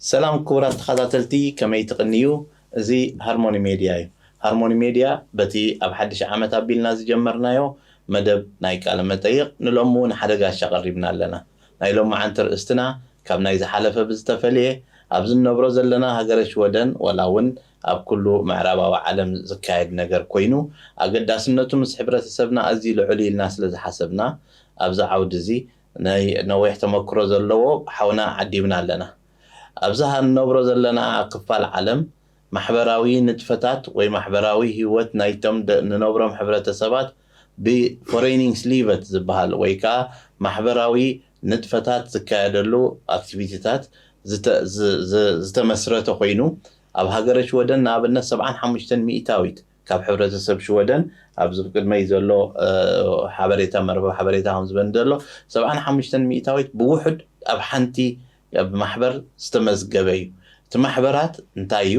ሰላም ክቡራት ተኸታተልቲ፣ ከመይ ትቕንዩ? እዚ ሃርሞኒ ሜድያ እዩ። ሃርሞኒ ሜድያ በቲ ኣብ ሓድሽ ዓመት ኣቢልና ዝጀመርናዮ መደብ ናይ ቃለ መጠይቕ ንሎሚ እውን ሓደ ጋሻ ቀሪብና ኣለና። ናይ ሎሚ ዓንተ ርእስትና ካብ ናይ ዝሓለፈ ብዝተፈልየ ኣብዚ እንነብሮ ዘለና ሃገረ ሽወደን ዋላ እውን ኣብ ኩሉ ምዕራባዊ ዓለም ዝካየድ ነገር ኮይኑ ኣገዳስነቱ ምስ ሕብረተሰብና ኣዝዩ ልዑል ኢልና ስለ ዝሓሰብና ኣብዚ ዓውዲ እዚ ናይ ነዊሕ ተመክሮ ዘለዎ ሓውና ዓዲምና ኣለና። ኣብዚ እንነብሮ ዘለና ክፋል ዓለም ማሕበራዊ ንጥፈታት ወይ ማሕበራዊ ህይወት ናይቶም ደ- ንነብሮም ሕብረተሰባት ብፎሬኒንግስ ሊቨት ዝበሃል ወይ ከዓ ማሕበራዊ ንጥፈታት ዝካየደሉ ኣክቲቪቲታት ዝተ- ዝ- ዝ- ዝተመስረተ ኮይኑ ኣብ ሃገረ ሽወደን ንኣብነት ሰብዓን ሓሙሽተን ሚእታዊት ካብ ሕብረተሰብ ሽወደን ኣብዚ ቅድመይ ዘሎ ሓበሬታ መርበብ ሓበሬታ ከም ዝበን ዘሎ ሰብዓን ሓሙሽተን ሚእታዊት ብውሑድ ኣብ ሓንቲ ኣብ ማሕበር ዝተመዝገበ እዩ። እቲ ማሕበራት እንታይ እዩ?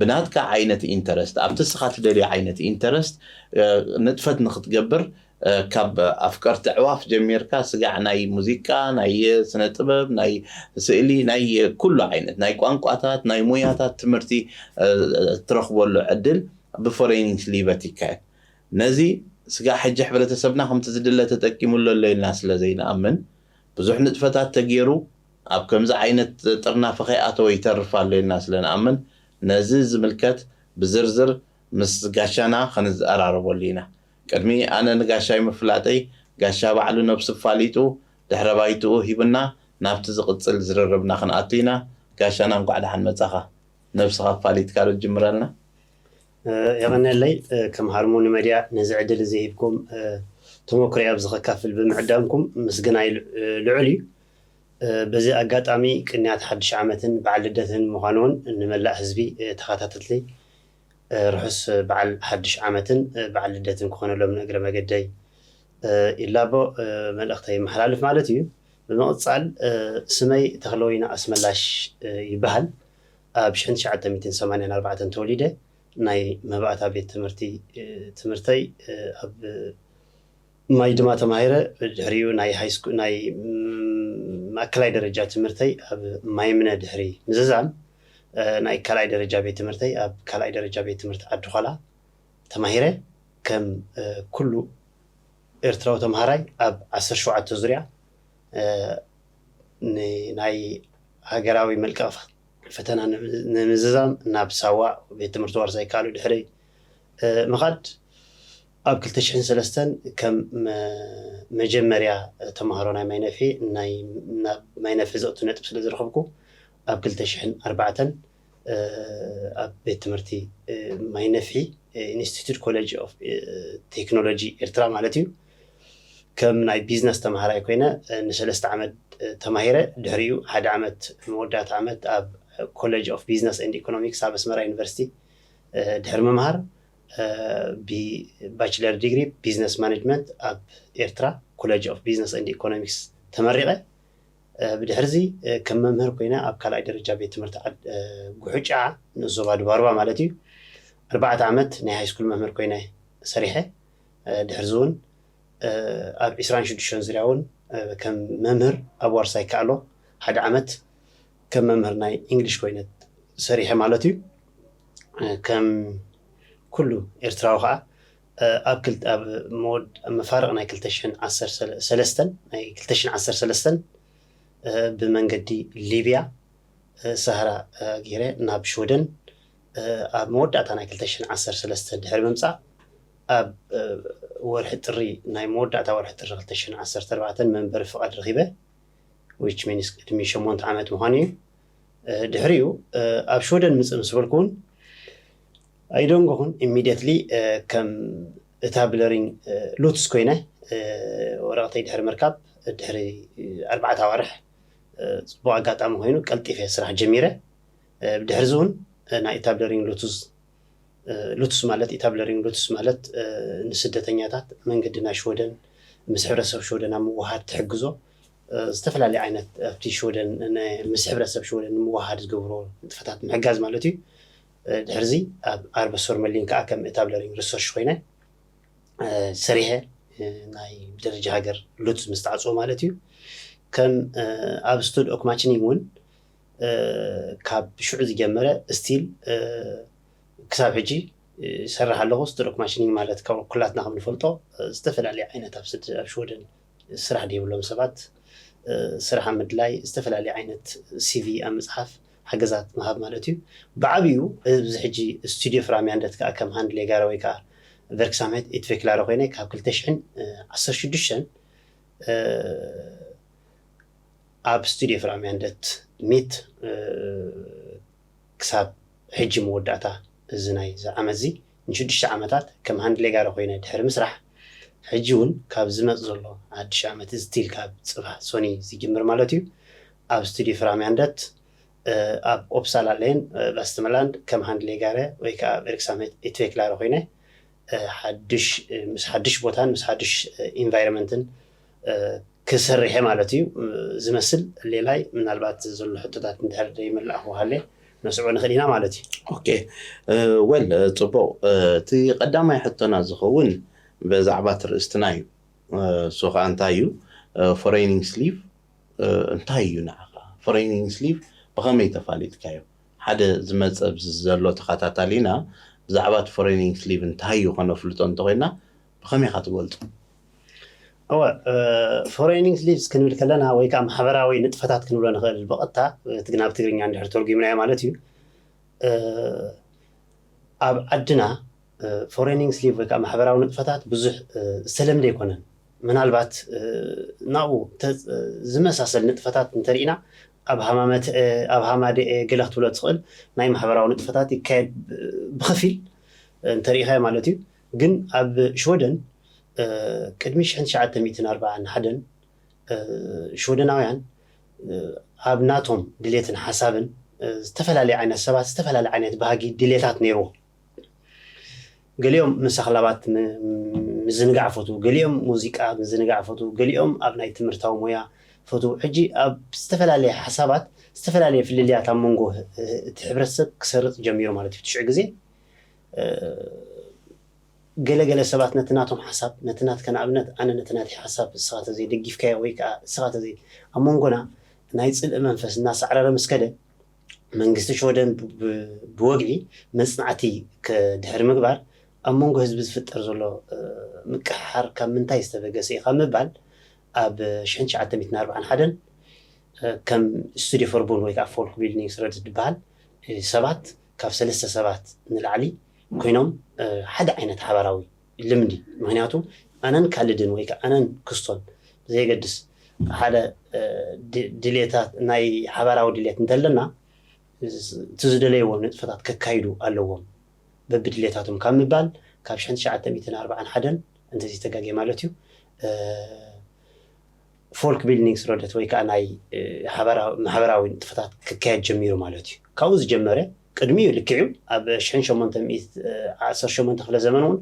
ብናትካ ዓይነት ኢንተረስት ኣብቲ ስኻ ትደልዮ ዓይነት ኢንተረስት ንጥፈት ንክትገብር ካብ ኣፍቀርቲ ኣዕዋፍ ጀሚርካ ስጋዕ ናይ ሙዚቃ፣ ናይ ስነ ጥበብ፣ ናይ ስእሊ፣ ናይ ኩሉ ዓይነት ናይ ቋንቋታት ናይ ሙያታት ትምህርቲ ትረኽበሉ ዕድል ብፎሬኒንግስ ሊቨት ይካየድ። ነዚ ስጋዕ ሕጂ ሕብረተሰብና ከምቲ ዝድለ ተጠቂሙሉ ኣሎ ኢልና ስለ ዘይንኣምን ብዙሕ ንጥፈታት ተገይሩ ኣብ ከምዚ ዓይነት ጥርናፈ ከይኣተወ ይተርፍ ኣሎ ኢልና ስለ ንኣምን ነዚ ዝምልከት ብዝርዝር ምስ ጋሻና ክንዘራረበሉ ኢና። ቅድሚ ኣነ ንጋሻይ ምፍላጠይ ጋሻ ባዕሉ ነብሱ ኣፋሊጡ ድሕረ ባይትኡ ሂቡና ናብቲ ዝቕጽል ዝርርብና ክንኣቱ ኢና። ጋሻና እንኳዕ ደሓን መጻኻ። ነብስኻ ኣፋሊጥካ ዶ ትጅምረልና? የቐነለይ ከም ሃርሞኒ መድያ ነዚ ዕድል እዚ ሂብኩም ተመክሮይ ኣብዚ ከካፍል ብምዕዳምኩም ምስግናይ ልዑል እዩ። በዚ ኣጋጣሚ ቅንያት ሓድሽ ዓመትን በዓል ልደትን ምዃኑ እውን ንመላእ ህዝቢ ተኸታተልቲ ርሑስ በዓል ሓድሽ ዓመትን በዓል ልደትን ክኾነሎም ንእግረ መገደይ ኢላቦ መልእኽተይ የመሓላልፍ ማለት እዩ። ብምቕፃል ስመይ ተኽለወይኒ ኣስመላሽ ይበሃል። ኣብ ሽሕን ትሽዓተ ሚእትን ሰማንያን ኣርባዕተን ተወሊደ ናይ መባእታ ቤት ትምህርቲ ትምህርተይ ኣብ ማይ ድማ ተማሂረ። ድሕሪኡ ናይ ሃይስኩል ናይ ማእከላይ ደረጃ ትምህርተይ ኣብ ማይምነ ድሕሪ ምዝዛም ናይ ካልኣይ ደረጃ ቤት ትምህርተይ ኣብ ካልኣይ ደረጃ ቤት ትምህርቲ ዓዲ ኾላ ተማሂረ። ከም ኩሉ ኤርትራዊ ተምሃራይ ኣብ ዓሰርተ ሸውዓተ ዙርያ ናይ ሃገራዊ መልቀቕ ፈተና ንምዝዛም ናብ ሳዋ ቤት ትምህርቲ ዋርሳይ ካልኡ ድሕረይ ምኻድ ኣብ ክልተ ሽሕን ሰለስተን ከም መጀመርያ ተምሃሮ ናይ ማይነፊ ናብ ማይነፊ ዘእቱ ነጥብ ስለ ዝረኸብኩ ኣብ ክልተ ሽሕን ኣርባዕተን ኣብ ቤት ትምህርቲ ማይነፊ ኢንስቲቱት ኮሌጅ ኦፍ ቴክኖሎጂ ኤርትራ ማለት እዩ ከም ናይ ቢዝነስ ተምሃራይ ኮይነ ንሰለስተ ዓመት ተማሂረ። ድሕሪኡ ሓደ ዓመት መወዳእታ ዓመት ኣብ ኮሌጅ ኦፍ ቢዝነስ ኤንድ ኢኮኖሚክስ ኣብ ኣስመራ ዩኒቨርሲቲ ድሕሪ ምምሃር ብባችለር ዲግሪ ቢዝነስ ማኔጅመንት ኣብ ኤርትራ ኮሌጅ ኦፍ ቢዝነስ ኤንድ ኢኮኖሚክስ ተመሪቐ። ብድሕርዚ ከም መምህር ኮይነ ኣብ ካልኣይ ደረጃ ቤት ትምህርቲ ጉሑጫ ንዞባ ድባርባ ማለት እዩ ኣርባዕተ ዓመት ናይ ሃይስኩል መምህር ኮይነ ሰሪሐ። ድሕርዚ እውን ኣብ ዕስራን ሽዱሽተን ዙርያ እውን ከም መምህር ኣብ ዋርሳይ ከኣሎ ሓደ ዓመት ከም መምህር ናይ ኢንግሊሽ ኮይነ ሰሪሐ ማለት እዩ። ከም ኩሉ ኤርትራዊ ከዓ ኣብ ክልተ ኣብ መወድ ኣብ መፋርቕ ናይ ክልተ ሽሕን ዓሰርተ ሰለስተን ናይ ክልተ ሽሕን ዓሰርተ ሰለስተን ብመንገዲ ሊብያ ሳህራ ገይረ ናብ ሽወደን ኣብ መወዳእታ ናይ ክልተ ሽሕን ዓሰርተ ሰለስተን ድሕሪ ምምፃእ ኣብ ወርሒ ጥሪ ናይ መወዳእታ ወርሒ ጥሪ ክልተ ሽሕን ዓሰርተ ኣርባዕተን መንበሪ ፍቓድ ረኺበ which means ቅድሚ ሸሞንተ ዓመት ምዃኑ እዩ። ድሕሪኡ ኣብ ሽወደን ምፅእ ምስ በልኩ እውን ኣይደንጎኹን immediately ከም እታ ብለሪንግ ሉትስ ኮይነ ወረቐተይ ድሕሪ ምርካብ ድሕሪ ኣርባዕተ ኣዋርሕ ፅቡቕ ኣጋጣሚ ኮይኑ ቀልጢፈ ስራሕ ጀሚረ። ብድሕርዚ እውን ናይ እታ ብለሪንግ ሉትስ ሉትስ ማለት ኢታብለሪንግ ሉትስ ማለት ንስደተኛታት መንገዲ ናይ ሽወደን ምስ ሕብረተሰብ ሽወደን ኣብ ምውሃድ ትሕግዞ ዝተፈላለዩ ዓይነት ኣብቲ ሽወደን ምስ ሕብረተሰብ ሽወደን ንምውሃድ ዝገብሮ ንጥፈታት ምሕጋዝ ማለት እዩ። ድሕርዚ ኣብ ኣርበሶር መሊን ከዓ ከም ኢታብለሪንግ ሪሰርች ኮይነ ሰሪሐ ናይ ብደረጃ ሃገር ሉትስ ምስ ተዓፅዎ ማለት እዩ። ከም ኣብ ስቱድ ኦክማችኒንግ እውን ካብ ሽዑ ዝጀመረ ስቲል ክሳብ ሕጂ ይሰርሕ ኣለኹ። ስትሮክ ማሽኒንግ ማለት ካብ ኩላትና ከም ንፈልጦ ዝተፈላለዩ ዓይነት ኣብ ሽወደን ስራሕ ዘይብሎም ሰባት ስራሕ ምድላይ፣ ዝተፈላለዩ ዓይነት ሲቪ ኣብ ምፅሓፍ ሓገዛት ምሃብ ማለት እዩ። ብዓብዩ እዚ ሕጂ ስቱዲዮ ፍራምያ እንደት ከዓ ከም ሃንድ ሌጋረ ወይ ከዓ ቨርክሳምሄት ኢትቬክላረ ኮይነ ካብ ክልተ ሽሕን ዓሰርተ ሽዱሽተን ኣብ ስቱዲዮ ፍራምያ እንደት ሚት ክሳብ ሕጂ መወዳእታ እዚ ናይ ዓመት እዚ ንሽዱሽተ ዓመታት ከም ሃንድ ሌጋረ ኮይነ ድሕሪ ምስራሕ፣ ሕጂ እውን ካብ ዝመፅ ዘሎ ሓድሽ ዓመት ስቲል ካብ ፅባሕ ሶኒ ዝጅምር ማለት እዩ ኣብ ስቱዲዮ ፍራምያ እንደት ኣብ ኦፕሳላ ሌን ቫስተመላንድ ከም ሃንድ ሌጋረ ወይ ከዓ ቨርክሳምሄት ኢትቬክላረ ኮይነ ሓድሽ ምስ ሓድሽ ቦታን ምስ ሓድሽ ኢንቫይሮንመንትን ክሰርሕ ማለት እዩ ዝመስል። ሌላይ ምናልባት ዘሎ ሕቶታት እንድሕር ዘይመላእኹ ሃለ ነስዕቦ ንኽእል ኢና ማለት እዩ። ኦኬ፣ ወል ጽቡቕ። እቲ ቀዳማይ ሕቶና ዝኸውን ብዛዕባ እቲ ርእስትና እዩ። እሱ ከዓ እንታይ እዩ? ፎሬኒንግ ስሊቭ እንታይ እዩ ንዓኻ? ፎሬኒንግ ስሊቭ ብኸመይ ተፋሊጥካዮ? ሓደ ዝመፀ ዘሎ ተኸታታሊና ብዛዕባ እቲ ፎሬኒንግ ስሊቭ እንታይ እዩ ከነፍልጦ እንተኮይና ብኸመይ ኢኻ ትገልፁ? እወ፣ ፎሬኒንግ ስሊቭስ ክንብል ከለና ወይ ከዓ ማሕበራዊ ንጥፈታት ክንብሎ ንኽእል ብቐጥታ፣ እቲ ግን ኣብ ትግርኛ እንድሕር ተርጉምናዮ ማለት እዩ። ኣብ ዓድና ፎሬኒንግ ስሊቭ ወይ ከዓ ማሕበራዊ ንጥፈታት ብዙሕ ዝተለምደ ኣይኮነን። ምናልባት ናብኡ ዝመሳሰል ንጥፈታት እንተርኢና ኣብ ሃማመት ኣብ ሃማደኤ ገለ ክትብሎ ትኽእል ናይ ማሕበራዊ ንጥፈታት ይካየድ ብኸፊል እንተርኢኻዮ ማለት እዩ። ግን ኣብ ሽወደን ቅድሚ ሽሕን ትሽዓተ ሚእትን ኣርባዓን ሓደን ሽወደናውያን ኣብ ናቶም ድሌትን ሓሳብን ዝተፈላለዩ ዓይነት ሰባት ዝተፈላለዩ ዓይነት ባህጊ ድሌታት ነይርዎም። ገሊኦም ምስ ኣኽላባት ምዝንጋዕ ፈቱ፣ ገሊኦም ሙዚቃ ምዝንጋዕ ፈቱ፣ ገሊኦም ኣብ ናይ ትምህርታዊ ሞያ ፈቱ። ሕጂ ኣብ ዝተፈላለየ ሓሳባት ዝተፈላለየ ፍልልያት ኣብ መንጎ እቲ ሕብረተሰብ ክሰርፅ ጀሚሩ ማለት እዩ። ትሽዑ ግዜ ገለገለ ሰባት ነቲ ናቶም ሓሳብ ነቲ ናትካ ንኣብነት ኣነ ነቲ ናተይ ሓሳብ እስኻ ተዘይደጊፍካዮ ወይ ከዓ እስኻ ተዘይ ኣብ መንጎና ናይ ፅልኢ መንፈስ እናሳዕረረ ምስ ከደ መንግስቲ ሽወደን ብወግዒ መፅናዕቲ ድሕሪ ምግባር ኣብ መንጎ ህዝቢ ዝፍጠር ዘሎ ምቅሕሓር ካብ ምንታይ ዝተበገሰ እዩ ካብ ምባል ኣብ ሽሕን ትሽዓተ ሚእትን ኣርባዓን ሓደን ከም ስቱዲ ፎር ቡን ወይ ከዓ ፎልክ ቢልዲንግስ ረድት ዝበሃል ሰባት ካብ ሰለስተ ሰባት ንላዕሊ ኮይኖም ሓደ ዓይነት ሓባራዊ ልምዲ ምክንያቱ ኣነን ካልድን ወይ ከዓ ኣነን ክስቶን ብዘየገድስ ሓደ ድሌታት ናይ ሓባራዊ ድሌት እንተለና እቲ ዝደለይዎ ንጥፈታት ከካይዱ ኣለዎም በብድሌታቶም ካብ ምባል ካብ ሽሕን ትሽዓተ ሚእትን ኣርባዓን ሓደን እንተዘይተጋጌ ማለት እዩ ፎልክ ቢልዲንግስ ረደት ወይ ከዓ ናይ ማሕበራዊ ንጥፈታት ክካየድ ጀሚሩ ማለት እዩ። ካብኡ ዝጀመረ ቅድሚኡ ልክዕዩ ኣብ ሽሕን ሸሞንተ ሚእቲ ዓሰርተ ሸሞንተ ክፍለ ዘመን እውን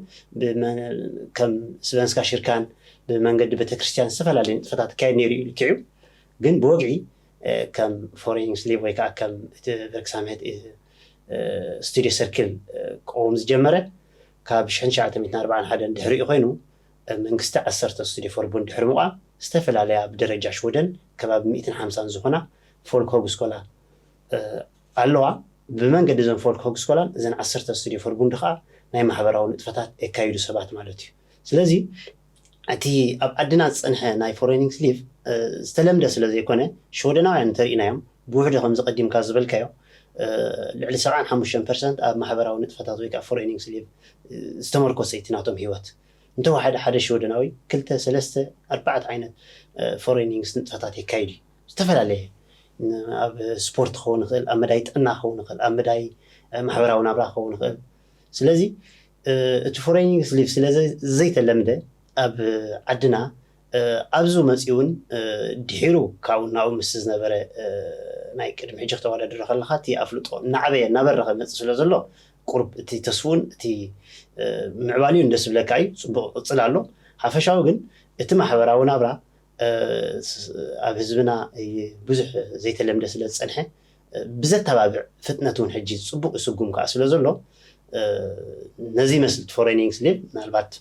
ከም ስቨንስካ ሽርካን ብመንገዲ ቤተክርስትያን ዝተፈላለዩ ንጥፈታት ክካየድ ነይሩ እዩ ልክዕዩ ግን ብወግዒ ከም ፎሬኒንግ ስሊቭ ወይ ከዓ ከም እቲ ቨርክሳምሄት ስቱዲዮ ሰርክል ክቀውም ዝጀመረ ካብ ሽሕን ትሽዓተ ሚእትን ኣርባዓን ሓደን ድሕሪኡ ኮይኑ መንግስቲ ዓሰርተ ስቱዲዮ ፎር ቡን ድሕሪ ምቋም ዝተፈላለያ ብደረጃ ሽወደን ከባቢ ሚእትን ሓምሳን ዝኾና ፎልክ ሆግስኮላ ኣለዋ። ብመንገዲ እዘን ፎልክ ሆግስኮላን እዘን ዓሰርተ ስቱዲዮ ፎር ቡን ከዓ ናይ ማሕበራዊ ንጥፈታት የካይዱ ሰባት ማለት እዩ። ስለዚ እቲ ኣብ ዓድና ዝፀንሐ ናይ ፎሬኒንግ ስሊቭ ዝተለምደ ስለ ዘይኮነ ሽወደናውያን እንተርኢናዮም ብውሕዱ ከምዚ ቀዲምካ ዝበልካዮ ልዕሊ ሰብዓን ሓሙሽተን ፐርሰንት ኣብ ማሕበራዊ ንጥፈታት ወይ ከዓ ፎሬኒንግ ስሊቭ ዝተመርኮሰ እቲ ናቶም ህይወት እንተወሓደ ሓደ ሽወደናዊ ክልተ ሰለስተ ኣርባዕተ ዓይነት ፎሬኒንግስ ንጥፈታት የካይድ እዩ ዝተፈላለየ ኣብ ስፖርት ክኸውን ይኽእል ኣብ መዳይ ጥዕና ክኸውን ይኽእል ኣብ መዳይ ማሕበራዊ ናብራ ክኸውን ይኽእል ስለዚ እቲ ፎሬኒንግ ስሊቭ ስለ ዘይተለምደ ኣብ ዓድና ኣብዚ መፂኡ እውን ድሒሩ ካብኡ ናብኡ ምስ ዝነበረ ናይ ቅድሚ ሕጂ ክተወዳድሮ ከለካ እቲ ኣፍልጦ እናዓበየ እናበረኸ መፅእ ስለ ዘሎ ቁርብ እቲ ተስፉን እቲ ምዕባሊኡ እንደስ ብለካ እዩ ፅቡቅ ቅፅል ኣሎ ሓፈሻዊ ግን እቲ ማሕበራዊ ናብራ ኣብ ህዝብና ብዙሕ ዘይተለምደ ስለ ዝፀንሐ ብዘተባብዕ ፍጥነት እውን ሕጂ ፅቡቅ ይስጉም ከዓ ስለ ዘሎ ነዚ ይመስል ፎሬኒንግ ስሊቭ ምናልባት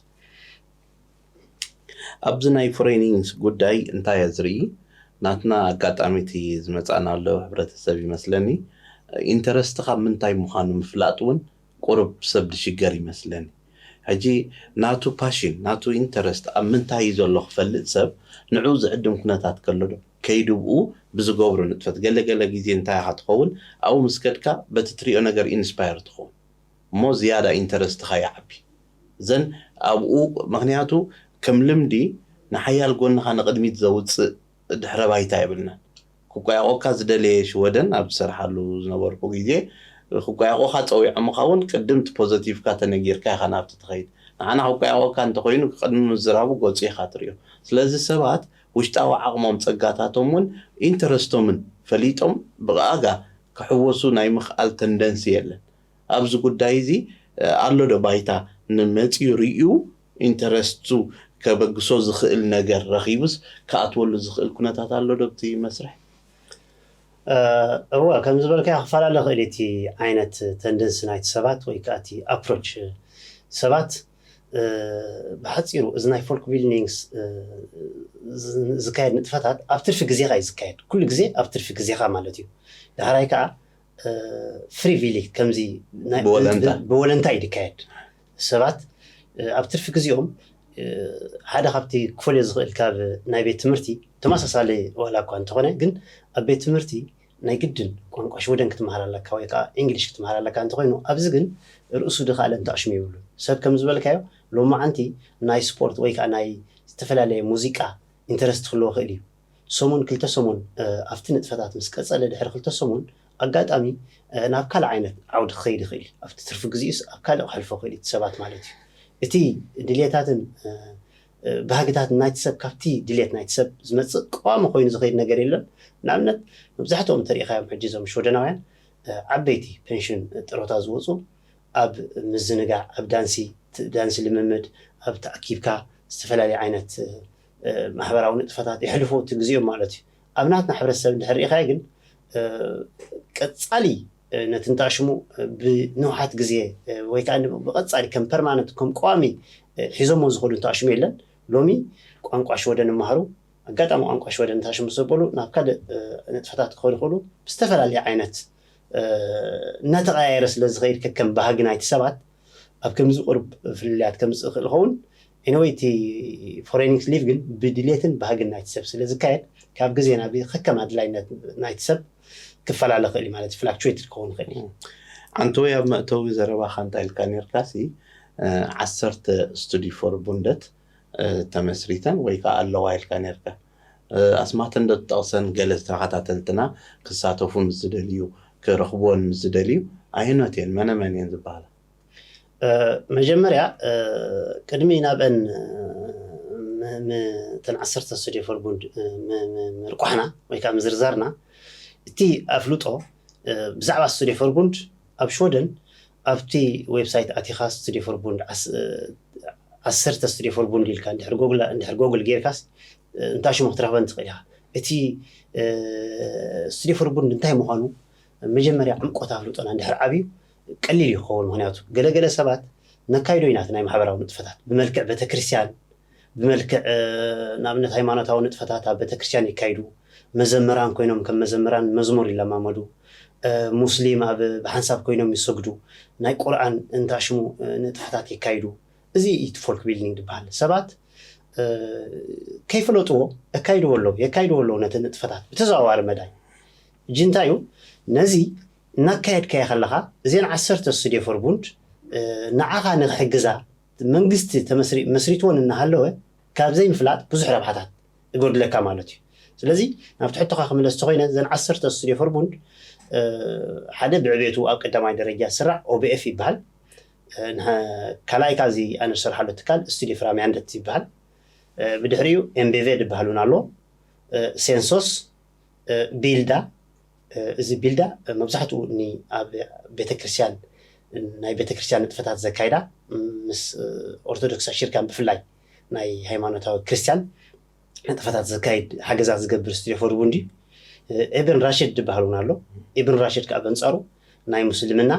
ኣብዚ ናይ ፎሬኒንግስ ጉዳይ እንታይ እየ ዝርኢ ናትና ኣጋጣሚ እቲ ዝመጻናሉ ሕብረተሰብ ይመስለኒ፣ ኢንተረስት ካብ ምንታይ ምዃኑ ምፍላጥ እውን ቁሩብ ሰብ ዝሽገር ይመስለኒ። ሕጂ ናቱ ፓሽን ናቱ ኢንተረስት ኣብ ምንታይ እዩ ዘሎ ክፈልጥ ሰብ ንዑ ዝዕድም ኩነታት ከሎ ዶ ከይዱ ብኡ ብዝገብሮ ንጥፈት ገለ ገለ ግዜ እንታይ ኢኻ ትኸውን ኣብኡ ምስ ከድካ በቲ ትሪኦ ነገር ኢንስፓየር ትኸውን እሞ ዝያዳ ኢንተረስትኻ ይዓቢ። ዘን ኣብኡ ምክንያቱ ከም ልምዲ ንሓያል ጎንኻ ንቕድሚት ዘውፅእ ድሕረ ባይታ የብልናን። ክቋየቆካ ዝደለየ ሽወደን ኣብ ዝሰርሓሉ ዝነበርኩ ግዜ ክቋየቆካ ፀዊዖምኻ እውን ቅድም እቲ ፖዘቲቭካ ተነጊርካ ኢኻ ናብቲ ትኸይድ። ንዓና ክቋየቆካ እንተኮይኑ ቅድሚ ምዝራቡ ገፁ ኢኻ ትሪኦ። ስለዚ ሰባት ውሽጣዊ ዓቕሞም ጸጋታቶም እውን ኢንተረስቶምን ፈሊጦም ብኣጋ ክሕወሱ ናይ ምኽኣል ተንደንሲ የለን። ኣብዚ ጉዳይ እዚ ኣሎ ዶ ባይታ ንመጺኡ ርእዩ ኢንተረስቱ ከበግሶ ዝኽእል ነገር ረኺቡስ ክኣትወሉ ዝኽእል ኩነታት ኣሎ ዶ ኣብቲ መስርሕ? እወ ከም ዝበልካዮ ክፈላለ ክእል እቲ ዓይነት ተንደንሲ ናይቲ ሰባት ወይ ከዓ እቲ ኣፕሮች ሰባት ብሓፂሩ እዚ ናይ ፎልክ ቢልዲንግስ ዝካየድ ንጥፈታት ኣብ ትርፊ ግዜኻ እዩ ዝካየድ ኩሉ ግዜ ኣብ ትርፊ ግዜኻ ማለት እዩ። ዳሕራይ ከዓ ፍሪ ቪሊ ከምዚ ብወለንታ እዩ ዝካየድ። ሰባት ኣብ ትርፊ ግዜኦም ሓደ ካብቲ ክፈልዮ ዝኽእል ካብ ናይ ቤት ትምህርቲ ተመሳሳሊ ዋላ እኳ እንተኾነ ግን ኣብ ቤት ትምህርቲ ናይ ግድን ቋንቋ ሽወደን ክትመሃር ኣለካ ወይ ከዓ እንግሊሽ ክትመሃር ኣለካ እንተኮይኑ ኣብዚ ግን ርእሱ ድካኣለ እንተኣሽሙ ይብሉ ሰብ ከም ዝበልካዮ ሎማዓንቲ ናይ ስፖርት ወይ ከዓ ናይ ዝተፈላለየ ሙዚቃ ኢንተረስት ክህልዎ ክእል እዩ። ሰሙን ክልተ ሰሙን ኣብቲ ንጥፈታት ምስ ቀፀለ ድሕሪ ክልተ ሰሙን ኣጋጣሚ ናብ ካልእ ዓይነት ዓውዲ ክኸይድ ይኽእል እዩ። ኣብቲ ትርፊ ግዜኡስ ኣብ ካልእ ክሕልፎ ክእል እዩ እቲ ሰባት ማለት እዩ። እቲ ድልየታትን ባህግታት ናይቲ ሰብ ካብቲ ድልየት ናይቲ ሰብ ዝመፅእ ቀዋሚ ኮይኑ ዝኸይድ ነገር የለን። ንኣብነት መብዛሕትኦም እንተሪኢኻዮም ሕጂ እዞም ሽወደናውያን ዓበይቲ ፔንሽን ጥሮታ ዝወፁ ኣብ ምዝንጋዕ፣ ኣብ ዳንሲ፣ ዳንሲ ልምምድ፣ ኣብ ተኣኪብካ ዝተፈላለዩ ዓይነት ማሕበራዊ ንጥፈታት የሕልፉ እቲ ግዜኦም ማለት እዩ። ኣብ ናትና ሕብረተሰብ እንድሕር ርኢኻዮ ግን ቀፃሊ ነቲ እንተኣሽሙ ብንውሓት ግዜ ወይ ከዓ ብቐፃሊ ከም ፐርማነንት ከም ቀዋሚ ሒዞሞ ዝኸዱ እንተኣሽሙ የለን። ሎሚ ቋንቋ ሽወደን ይመሃሩ ኣጋጣሚ ቋንቋ ሽወደን እንተኣሽሙ ዘበሉ ናብ ካልእ ንጥፈታት ክኸዱ ይኽእሉ ብዝተፈላለየ ዓይነት እናተቐያየረ ስለ ዝኸይድ ከከም ባህጊ ናይቲ ሰባት ኣብ ከምዚ ቁሩብ ፍልልያት ከምፅእ ይኽእል ይኸውን። ኤኒወይ እቲ ፎሬኒክስ ሊቭ ግን ብድሌትን ባህግን ናይቲ ሰብ ስለ ዝካየድ ካብ ግዜ ናብ ከከም ኣድላይነት ናይቲ ሰብ ክፈላለ ይኽእል እዩ ማለት ፍላክቹዌት ክኸውን ይኽእል እዩ። ኣንተ ወይ ኣብ መእተዊ ዘረባኻ እንታይ ኢልካ ነርካ ሲ ዓሰርተ ስቱዲ ፎር ቡንደት ተመስሪተን ወይ ከዓ ኣለዋ ኢልካ ነርካ ኣስማተን ዶ ትጠቕሰን ገለ ተኸታተልትና ክሳተፉ ምስ ዝደልዩ ክረኽብወን ምስ ዝደልዩ ኣየኖት እየን መነመን እየን ዝበሃላ? መጀመርያ ቅድሚ ናብአን ተን ዓሰርተ ስቱዲ ፎር ቡንድ ምርቋሕና ወይ ከዓ ምዝርዛርና እቲ ኣፍልጦ ብዛዕባ ስቱዲ ፎር ቡንድ ኣብ ሽወደን ኣብቲ ዌብሳይት ኣቲኻ ስቱዲ ፎር ቡንድ ዓሰርተ ስቱዲ ፎር ቡንድ ኢልካ እንድሕር ጎግል እንድሕር ጎግል ጌርካስ እንታይ ሽሙ ክትረኽበን ትኽእል ኢኻ። እቲ ስቱዲ ፎር ቡንድ እንታይ ምዃኑ መጀመርያ ዕምቆት ኣፍልጦና እንድሕር ዓብዩ ቀሊል እዩ ክኸውን። ምክንያቱ ገለገለ ሰባት ነካይዶ ኢና ናይ ማሕበራዊ ንጥፈታት ብመልክዕ ቤተክርስትያን ብመልክዕ ንኣብነት ሃይማኖታዊ ንጥፈታት ኣብ ቤተክርስትያን ይካይዱ። መዘምራን ኮይኖም ከም መዘምራን መዝሙር ይለማመዱ። ሙስሊም ኣብ ብሓንሳብ ኮይኖም ይሰግዱ። ናይ ቁርኣን እንታሽሙ ንጥፈታት ይካይዱ። እዚ እዩ ፎልክ ቢልዲንግ ዝበሃል። ሰባት ከይፈለጥዎ የካይድዎ ኣለዉ የካይድዎ ኣለዉ ነቲ ንጥፈታት ብተዘዋዋሪ መዳይ። እጂ እንታይ እዩ ነዚ እናካየድካዮ ከለኻ እዚአን ዓሰርተ ስቱዲዮ ፎር ቡንድ ንዓኻ ንክሕግዛ መንግስቲ መስሪትዎን እናሃለወ ካብ ዘይምፍላጥ ብዙሕ ረብሓታት ይጎድለካ ማለት እዩ። ስለዚ ናብቲ ሕቶኻ ክምለስ ተኮይነ እዘን ዓሰርተ ስቱዲዮ ፎር ቡንድ ሓደ ብዕቤቱ ኣብ ቀዳማይ ደረጃ ዝስራዕ ኦቢኤፍ ይበሃል። ካልኣይ ካብዚ ኣነ ዝሰርሓሉ ትካል ስቱዲዮ ፍራሚያንደት ይበሃል። ብድሕሪኡ ኤምቤቬ ዝበሃል እውን ኣሎ። ሴንሶስ ቢልዳ እዚ ቢልዳ መብዛሕትኡ ኣብ ቤተክርስትያን ናይ ቤተክርስትያን ንጥፈታት ዘካይዳ ምስ ኦርቶዶክስ ኣሽርካን ብፍላይ ናይ ሃይማኖታዊ ክርስትያን ንጥፈታት ዘካይድ ሓገዛት ዝገብር ስቱዲዮ ፎር ቡንዲ። ኤብን ራሽድ ዝበሃል እውን ኣሎ። ኤብን ራሽድ ከዓ በንፃሩ ናይ ሙስልምና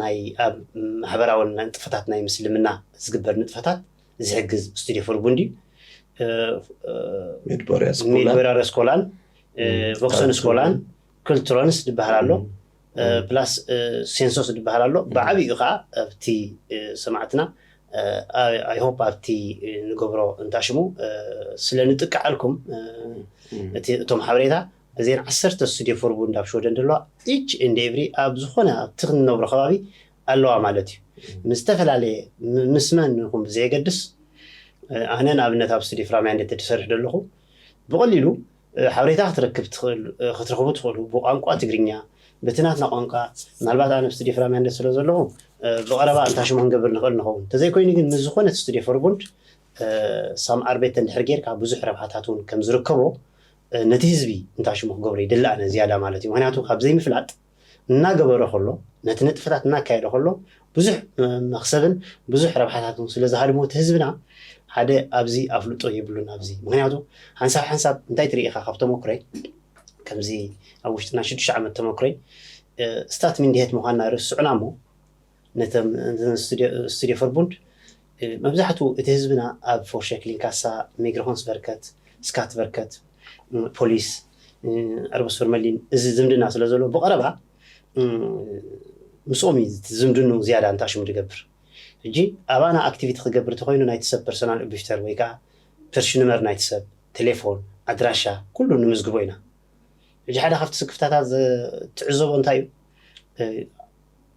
ናይ ኣብ ማሕበራዊ ንጥፈታት ናይ ምስልምና ዝግበር ንጥፈታት ዝሕግዝ ስቱዲዮ ፎር ቡንዲ። ሜድቦርያ ስኮላን ቮክሰን ስኮላን ክልትሮንስ ዝበሃል ኣሎ፣ ፕላስ ሴንሶስ ዝበሃል ኣሎ። ብዓብኡ ከዓ ኣብቲ ሰማዕትና፣ ኣይሆፕ ኣብቲ ንገብሮ እንታሽሙ ስለ ንጥቀዓልኩም፣ እቶም ሓበሬታ እዚን ዓሰርተ ስቱዲዮ ፎር ቡንድ ኣብ ሽወደን ዘለዋ ኢች ኤንድ ኤቭሪ ኣብ ዝኾነ ኣብቲ ክንነብሮ ከባቢ ኣለዋ ማለት እዩ። ምስ ዝተፈላለየ ምስ መን ንኹም ብዘየገድስ፣ ኣነ ንኣብነት ኣብ ስቱዲዮ ፍራምያ እንደ ትሰርሕ ዘለኹ ብቐሊሉ ሓበሬታ ክትረክብ ክትረኽቡ ትኽእሉ ብቋንቋ ትግርኛ፣ በቲ ናትና ቋንቋ። ምናልባት ኣነ ኣብ ስቱዲዮ ፍራምያ እንደ ስለ ዘለኹ ብቐረባ እንታሽሙ ክንገብር ንኽእል ንኸውን። እንተዘይኮይኑ ግን ምስ ዝኾነት ስቱዲዮ ፎር ቡንድ ሳም ኣርቤት እንድሕር ጌርካ ብዙሕ ረብሓታት እውን ከም ዝርከቦ ነቲ ህዝቢ እንታሽሙ ክገብሮ ይደሊ ኣነ ዝያዳ ማለት እዩ። ምክንያቱ ካብ ዘይምፍላጥ እናገበረ ከሎ ነቲ ንጥፈታት እናካየደ ከሎ ብዙሕ መክሰብን ብዙሕ ረብሓታትን ስለ ዝሃድሞ እቲ ህዝብና ሓደ ኣብዚ ኣፍልጦ የብሉን። ኣብዚ ምክንያቱ ሓንሳብ ሓንሳብ እንታይ ትርኢ ኢኻ ካብ ተመክሮይ ከምዚ ኣብ ውሽጥና ሽዱሽተ ዓመት ተመክሮይ ስታት ሚንድሄት ምዃንና ርስዑና እሞ ነቶም ስቱዲዮ ፎር ቡንድ መብዛሕትኡ እቲ ህዝብና ኣብ ፎርሸክሊን ካሳ፣ ሚግረሆንስ ቨርከት፣ ስካት ቨርከት፣ ፖሊስ፣ ኣርበስ ፈርመሊን እዚ ዝምድና ስለ ዘሎ ብቐረባ ምስኦም እዩ ዝምድኑ ዝያዳ እንታሽሙ ዝገብር። ሕጂ ኣባና ኣክቲቪቲ ክገብር እንተኮይኑ ናይቲ ሰብ ፐርሶናል ኦቢፍተር ወይ ከዓ ፐርሽንመር ናይቲ ሰብ ቴሌፎን ኣድራሻ ኩሉ ንምዝግቦ ኢና። ሕጂ ሓደ ካብቲ ስክፍታታት ትዕዘቦ እንታይ እዩ?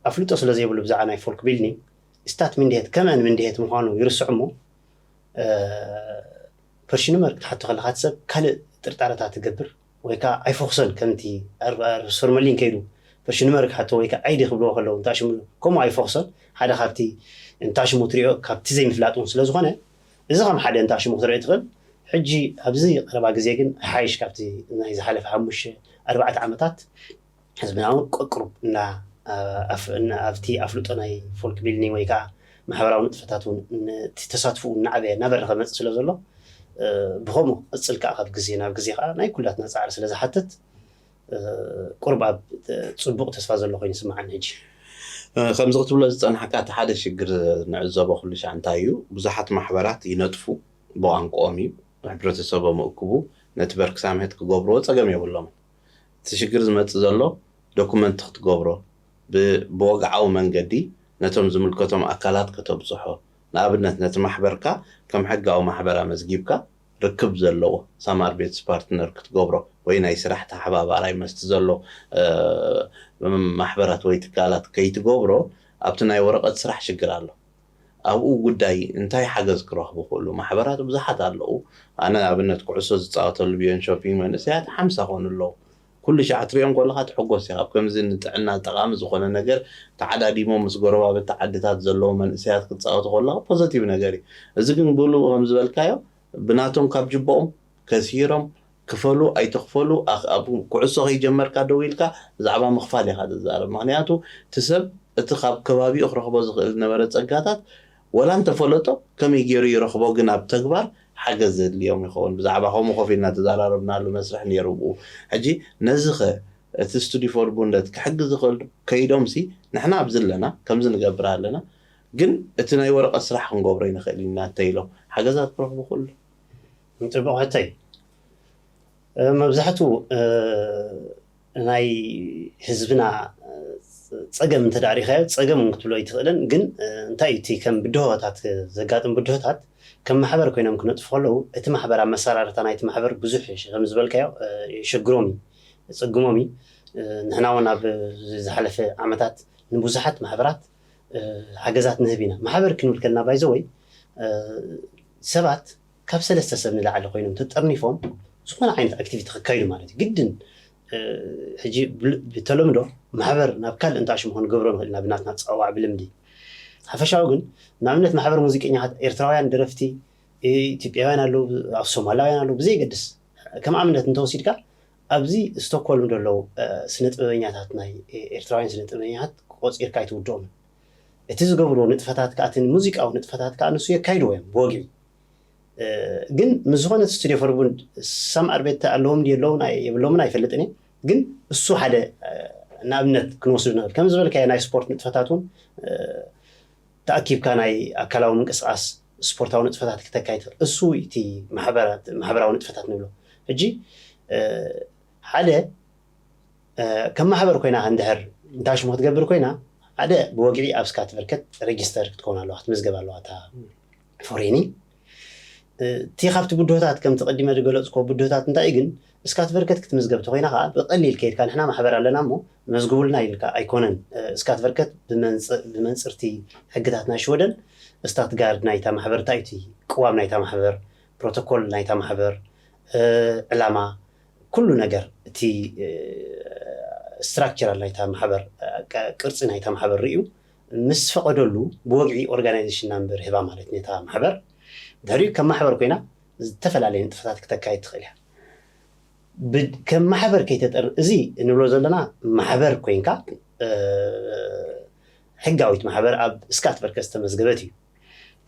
ኣፍልጦ ስለ ዘይብሉ ብዛዕባ ናይ ፎልክ ቢልዲንግ ስታት ምንድሄት ከመን ምንድሄት ምዃኑ ይርስዑ እሞ ፐርሽንመር ክትሓቶ ከለካ እቲ ሰብ ካልእ ጥርጣረታት ትገብር ወይ ከዓ ኣይፎክሰን ከምቲ ሶርመሊን ከይዱ ፐርሽንመር ክሓቶ ወይ ከዓ ኣይዲ ክብልዎ ከለዉ እንታሽሙ ከምኡ ኣይፎክሰን ሓደ ካብቲ እንታሽሙ ትሪኦ ካብቲ ዘይምፍላጥ እውን ስለዝኾነ እዚ ከም ሓደ እንታሽሙ ክትርኢ ትኽእል። ሕጂ ኣብዚ ቀረባ ግዜ ግን ሓይሽ ካብቲ ናይ ዝሓለፈ ሓሙሽተ ኣርባዕተ ዓመታት ህዝብና እውን ቅቅሩብ እና ኣብቲ ኣፍልጦ ናይ ፎልክ ቢልኒ ወይ ከዓ ማሕበራዊ ንጥፈታት እውን ተሳትፎ እናዓበየ እናበረኸ መፅእ ስለ ዘሎ ብኸምኡ ቅፅል ከዓ ካብ ግዜ ናብ ግዜ ከዓ ናይ ኩላትና ፃዕሪ ስለ ዝሓትት ቁርብ ኣብ ፅቡቅ ተስፋ ዘሎ ኮይኑ ይስምዓኒ። ሕጂ ከምዚ ክትብሎ ዝፀናሕካ እቲ ሓደ ሽግር ንዕዘቦ ኩሉ ሻዕ እንታይ እዩ ብዙሓት ማሕበራት ይነጥፉ ብቋንቋኦም እዩ ሕብረተሰቦም እክቡ ነቲ በርክ ሳምሄት ክገብርዎ ፀገም የብሎም እቲ ሽግር ዝመፅእ ዘሎ ዶኩመንት ክትገብሮ ብወግዓዊ መንገዲ ነቶም ዝምልከቶም ኣካላት ከተብፅሖ ንኣብነት ነቲ ማሕበርካ ከም ሕጋዊ ማሕበር ኣመዝጊብካ ርክብ ዘለዎ ሳማር ቤትስ ፓርትነር ክትገብሮ ወይ ናይ ስራሕ ተሓባባራይ መስቲ ዘሎ ማሕበራት ወይ ትካላት ከይትገብሮ ኣብቲ ናይ ወረቐት ስራሕ ሽግር ኣሎ ኣብኡ ጉዳይ እንታይ ሓገዝ ክረኽቡ ክእሉ ማሕበራት ብዙሓት ኣለዉ ኣነ ኣብነት ኩዕሶ ዝፃወተሉ ብዮን ሾፒንግ መንእሰያት ሓምሳ ኮኑ ኣለዉ ኩሉ ሻዕ ትሪኦም ከለካ ትሕጎስ ኢኻ ኣብ ከምዚ ንጥዕና ጠቃሚ ዝኾነ ነገር ተዓዳዲሞም ምስ ጎረባብቲ ዓድታት ዘለዉ መንእሰያት ክትፃወቱ ከለካ ፖዘቲቭ ነገር እዩ እዚ ግን ብሉ ከም ዝበልካዮ ብናቶም ካብ ጅቦኦም ከሲሮም ክፈሉ ኣይትኽፈሉ ኣብ ኩዕሶ ከይጀመርካ ደው ኢልካ ብዛዕባ ምኽፋል ኢኻ ትዛረብ ምክንያቱ እቲ ሰብ እቲ ካብ ከባቢኡ ክረኽቦ ዝኽእል ዝነበረ ጸጋታት ወላ እንተፈለጦ ከመይ ገይሩ ይረኽቦ ግን ኣብ ተግባር ሓገዝ ዘድልዮም ይኸውን ብዛዕባ ከምኡ ኮፍ ኢልና ተዘራረብናሉ መስርሕ ነይሩ ብኡ ሕጂ ነዚ ኸ እቲ ስቱዲ ፎር ቡንደት ክሕግዝ ዝኽእል ከይዶም ሲ ንሕና ኣብዚ ኣለና ከምዚ ንገብር ኣለና ግን እቲ ናይ ወረቐት ስራሕ ክንገብሮ ይንኽእል ኢና እንተኢሎም ሓገዛት ክረኽቡ ክእሉ ፅቡቕ ሕቶ እዩ። መብዛሕትኡ ናይ ህዝብና ፀገም እንተዳሪኻዮ ፀገም ክትብሎ ኣይትኽእልን። ግን እንታይ እዩ እቲ ከም ብድሆታት ዘጋጥም ብድሆታት ከም ማሕበር ኮይኖም ክነጥፉ ከለዉ እቲ ማሕበር ኣመሰራርታ ናይቲ ማሕበር ብዙሕ ከም ዝበልካዮ የሸግሮም እዩ፣ የፀግሞም እዩ። ንሕና እውን ኣብ ዝሓለፈ ዓመታት ንብዙሓት ማሕበራት ሓገዛት ንህብ ኢና። ማሕበር ክንብል ከለና ባይዘወይ ሰባት ካብ ሰለስተ ሰብ ንላዕሊ ኮይኖም ተጠርኒፎም ዝኾነ ዓይነት ኣክቲቪቲ ከካይዱ ማለት እዩ ግድን ሕጂ ብተለምዶ ማሕበር ናብ ካልእ እንተኣሽሙ ክንገብሮ ንኽእል ኢና ብናትና ፀዋዕ ብልምዲ ሓፈሻዊ ግን ንኣብነት ማሕበር ሙዚቀኛታት ኤርትራውያን ደረፍቲ ኢትዮጵያውያን ኣለዉ ኣብ ሶማላውያን ኣለዉ ብዘይገድስ ከም ኣብነት እንተወሲድካ ኣብዚ ስቶክሆልም ዘለዉ ስነ ጥበበኛታት ናይ ኤርትራውያን ስነ ጥበበኛታት ቆፂርካ ኣይትውድኦምን እቲ ዝገብርዎ ንጥፈታት ከዓ እቲ ሙዚቃዊ ንጥፈታት ከዓ ንሱ የካይድዎ እዮም ብወግዒ ግን ምስ ዝኾነ እቲ ስቱዲዮ ፈርቡንድ ሳም ኣርቤት ኣለዎም ድዩ ኣለዎም የብሎምን ኣይፈልጥን እየ ግን እሱ ሓደ ንኣብነት ክንወስዱ ንኽእል ከም ዝበልካዮ ናይ ስፖርት ንጥፈታት እውን ተኣኪብካ ናይ ኣካላዊ ምንቅስቃስ ስፖርታዊ ንጥፈታት ክተካይ ትኽእል እሱ እቲ ማሕበራዊ ንጥፈታት ንብሎ ሕጂ ሓደ ከም ማሕበር ኮይና እንድሕር እንታይ ሽሙ ክትገብር ኮይና ሓደ ብወግዒ ኣብ ስካት በርከት ሬጅስተር ክትከውን ኣለዋ ክትምዝገብ ኣለዋ እታ ፎሬኒ። እቲ ካብቲ ብድሆታት ከምቲ ቀዲመ ዝገለፅኮ ብድሆታት እንታይ ግን እስካት በርከት ክትምዝገብ ተኮይና ከዓ ብቀሊል ከይድካ ንሕና ማሕበር ኣለና እሞ መዝግቡልና ኢልካ ኣይኮነን። እስካት በርከት ብመንፅርቲ ሕግታት ናይ ሽወደን ስታት ጋርድ ናይታ ማሕበር እንታይ እቲ ቅዋም ናይታ ማሕበር ፕሮቶኮል ናይታ ማሕበር ዕላማ ኩሉ ነገር እቲ ስትራክቸራል ናይታ ማሕበር ቅርፂ ናይታ ማሕበር ርእዩ ምስ ፈቐደሉ ብወግዒ ኦርጋናይዜሽን ናምበር ህባ ማለት ነታ ማሕበር ድሕሪኡ ከም ማሕበር ኮይና ዝተፈላለየ ንጥፈታት ክተካይድ ትኽእል እያ። ከም ማሕበር ከይተጠር እዚ እንብሎ ዘለና ማሕበር ኮይንካ ሕጋዊት ማሕበር ኣብ ስካት በርከ ዝተመዝገበት እዩ።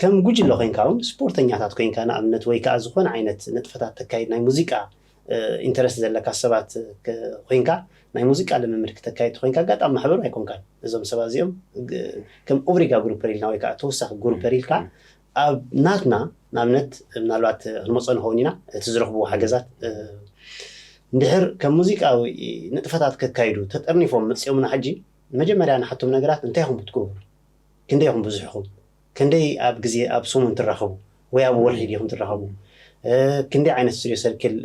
ከም ጉጅለ ኮይንካ እውን ስፖርተኛታት ኮይንካ ንኣብነት ወይ ከዓ ዝኾነ ዓይነት ንጥፈታት ተካይድ ናይ ሙዚቃ ኢንተረስት ዘለካ ሰባት ኮይንካ ናይ ሙዚቃ ልምምድ ክተካይድ ኮይንካ ኣጋጣሚ ማሕበሩ ኣይኮንካን። እዞም ሰባት እዚኦም ከም ኦብሪጋ ግሩፐር ኢልና ወይ ከዓ ተወሳኺ ግሩፐር ኢልካ ኣብ ናትና ንኣብነት ምናልባት ክንመፀ ንኸውን ኢና እቲ ዝረኽብዎ ሓገዛት እንድሕር ከም ሙዚቃዊ ንጥፈታት ከካይዱ ተጠርኒፎም መፅኦምና ሕጂ መጀመርያ ንሓቶም ነገራት እንታይ ኢኹም ክትገብሩ ክንደይ ኢኹም ብዙሕኹም ክንደይ ኣብ ግዜ ኣብ ሰሙን ትራኸቡ ወይ ኣብ ወርሒ ዲኹም ትራኸቡ ክንደይ ዓይነት ስቱዲዮ ሰርክል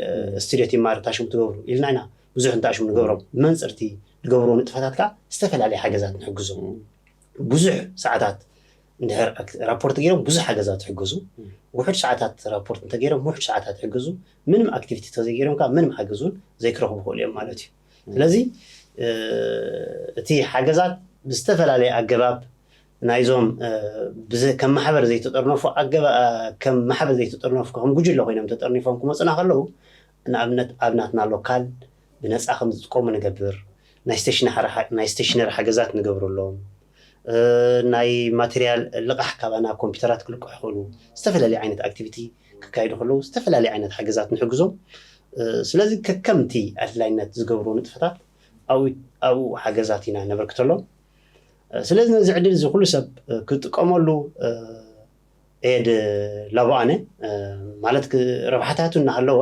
ስቱዲዮ ቲማር ታሽሙ ትገብሩ ኢልና ኢና ብዙሕ እንታሽሙ ንገብሮም ብመንፅርቲ ዝገብርዎ ንጥፈታት ከዓ ዝተፈላለየ ሓገዛት ንሕግዞም ብዙሕ ሰዓታት እንድሕር ራፖርት ገይሮም ብዙሕ ሓገዛት ትሕግዙ ውሑድ ሰዓታት ራፖርት እንተገይሮም ውሑድ ሰዓታት ትሕግዙ ምንም ኣክቲቪቲ ተዘይገይሮም ከዓ ምንም ሓገዙን ዘይክረኽቡ ክእሉ እዮም ማለት እዩ ስለዚ እቲ ሓገዛት ብዝተፈላለየ ኣገባብ ናይዞም ከም ማሕበር ዘይተጠርነፉ ኣገባ ከም ማሕበር ዘይተጠርነፉ ከም ጉጅለ ኮይኖም ተጠርኒፎም ክመፁና ከለዉ ንኣብነት ኣብ ናትና ሎካል ብነፃ ከም ዝጥቀሙ ንገብር ናይ ስቴሽነሪ ሓገዛት ንገብረሎም ናይ ማቴሪያል ልቓሕ ካባና ኮምፒውተራት ክልቅሑ ክእሉ ዝተፈላለዩ ዓይነት ኣክቲቪቲ ክካየዱ ከለዉ ዝተፈላለዩ ዓይነት ሓገዛት ንሕግዞም ስለዚ ከከምቲ ኣድላይነት ዝገብሩ ንጥፈታት ኣብኡ ሓገዛት ኢና ነበርክተሎም ስለዚ ነዚ ዕድል እዚ ኩሉ ሰብ ክጥቀመሉ ኤድ ላቦኣነ ማለት ረብሓታቱ እናሃለወ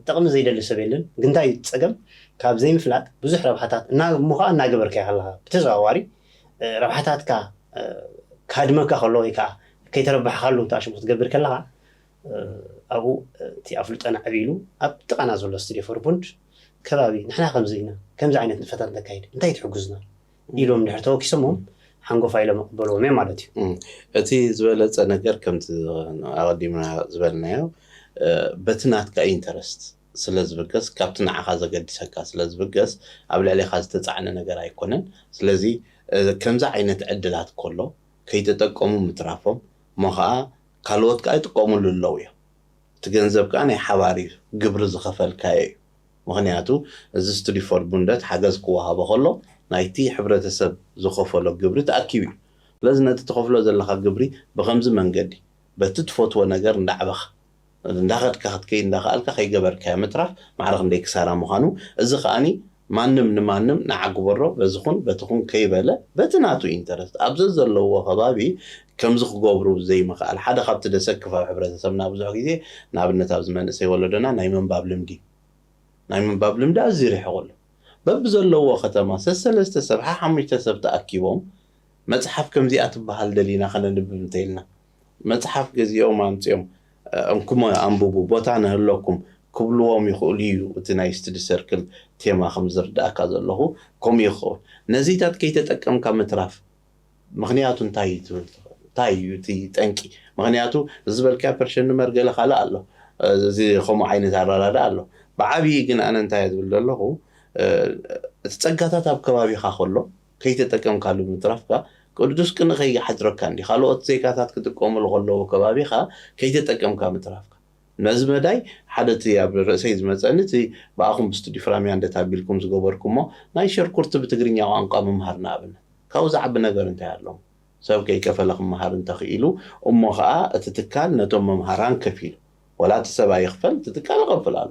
ጥቕሚ ዘይደሊ ሰብ የለን ግንታይ ፀገም ካብ ዘይምፍላጥ ብዙሕ ረብሓታት እሞ ከዓ እናገበርካ ከለካ ብተዘዋዋሪ ረብሓታትካ ካድመካ ከሎ ወይ ከዓ ከይተረባሕካሉ ተኣሽሙ ክትገብር ከለካ ኣብኡ እቲ ኣፍልጦና ዕብይሉ ኣብ ጥቃና ዘሎ ስቱዲዮ ፎርቡንድ ከባቢ ንሕና ከምዚ ኢና ከምዚ ዓይነት ንጥፈታት ነካይድ እንታይ ትሕግዙና ኢሎም ድሕር ተወኪሶሞም ሓንጎፋ ኢሎም ይቕበልዎም እዮም ማለት እዩ። እቲ ዝበለፀ ነገር ከምቲ ኣቐዲምና ዝበልናዮ በቲ ናትካ ኢንተረስት ስለ ዝብገስ ካብቲ ንዓኻ ዘገድሰካ ስለ ዝብገስ ኣብ ልዕሌኻ ዝተፃዕነ ነገር ኣይኮነን። ስለዚ ከምዚ ዓይነት ዕድላት ከሎ ከይተጠቀሙ ምትራፎም እሞ ከዓ ካልኦት ከዓ ይጥቀምሉ ኣለዉ እዮም። እቲ ገንዘብ ከዓ ናይ ሓባር እዩ፣ ግብሪ ዝኸፈልካዮ እዩ። ምኽንያቱ እዚ ስቱዲ ፎር ቡንደት ሓገዝ ክወሃቦ ከሎ ናይቲ ሕብረተሰብ ዝኸፈሎ ግብሪ ተኣኪቡ እዩ። ስለዚ ነቲ ትኸፍሎ ዘለኻ ግብሪ ብኸምዚ መንገዲ በቲ ትፈትዎ ነገር እንዳዕበኻ እንዳኸድካ ክትከይድ እንዳኸኣልካ ከይገበርካዮ ምትራፍ ማዕረ ክንደይ ክሳራ ምዃኑ እዚ ከኣኒ ማንም ንማንም ንዓ ግበሮ በዚ ኹን በቲ ኹን ከይበለ በቲ ናቱ ኢንተረስት ኣብ ዘዘለዎ ከባቢ ከምዚ ክገብሩ ዘይምኽኣል ሓደ ካብቲ ደሰክፍ ኣብ ሕብረተሰብና ብዙሕ ግዜ ንኣብነት ኣብዚ መንእሰይ ወለዶና ናይ ምንባብ ልምዲ ናይ ምንባብ ልምዲ ኣዝዩ ርሒቑ ኣሎ። በብዘለዎ ከተማ ሰሰለስተ ሰብ ሓሓሙሽተ ሰብ ተኣኪቦም መፅሓፍ ከምዚኣ ትበሃል ደሊና ከነንብብ እንተኢልና መፅሓፍ ገዚኦም ኣምፂኦም እንኩሞ ኣንብቡ ቦታ ንህለኩም ክብልዎም ይኽእሉ እዩ እቲ ናይ ስትዲ ሰርክል ቴማ ከም ዝርዳእካ ዘለኹ ከምኡ ይኸውን ነዚታት ከይተጠቀምካ ምትራፍ ምኽንያቱ እንታይ እዩ ትብል እንታይ እዩ እቲ ጠንቂ ምኽንያቱ እዚ ዝበልካዮ ፐርሸን ንመር ገለ ካልእ ኣሎ እዚ ከምኡ ዓይነት ኣረዳዳ ኣሎ ብዓብዪ ግን ኣነ እንታይ ዝብል ዘለኹ እቲ ፀጋታት ኣብ ከባቢኻ ከሎ ከይተጠቀምካሉ ምትራፍካ ቅዱስ ቅንኢ ከይሓድረካ እንዲ ካልኦት ዜጋታት ክጥቀምሉ ከለዉ ከባቢኻ ከይተጠቀምካ ምትራፍካ ነዚ መዳይ ሓደ እቲ ኣብ ርእሰይ ዝመፀኒ እቲ ብኣኹም ብስቱዲ ፍራምያ እንደታቢልኩም ዝገበርኩሞ ናይ ሸርኩርቲ ብትግርኛ ቋንቋ ምምሃር ንኣብነት ካብኡ ዝዓቢ ነገር እንታይ ኣለዎ ሰብ ከይከፈለ ክመሃር እንተኽኢሉ እሞ ኸዓ እቲ ትካል ነቶም መምሃራን ከፊሉ ወላ እቲ ሰብ ኣይኽፈል እቲ ትካል ይኸፍል ኣሎ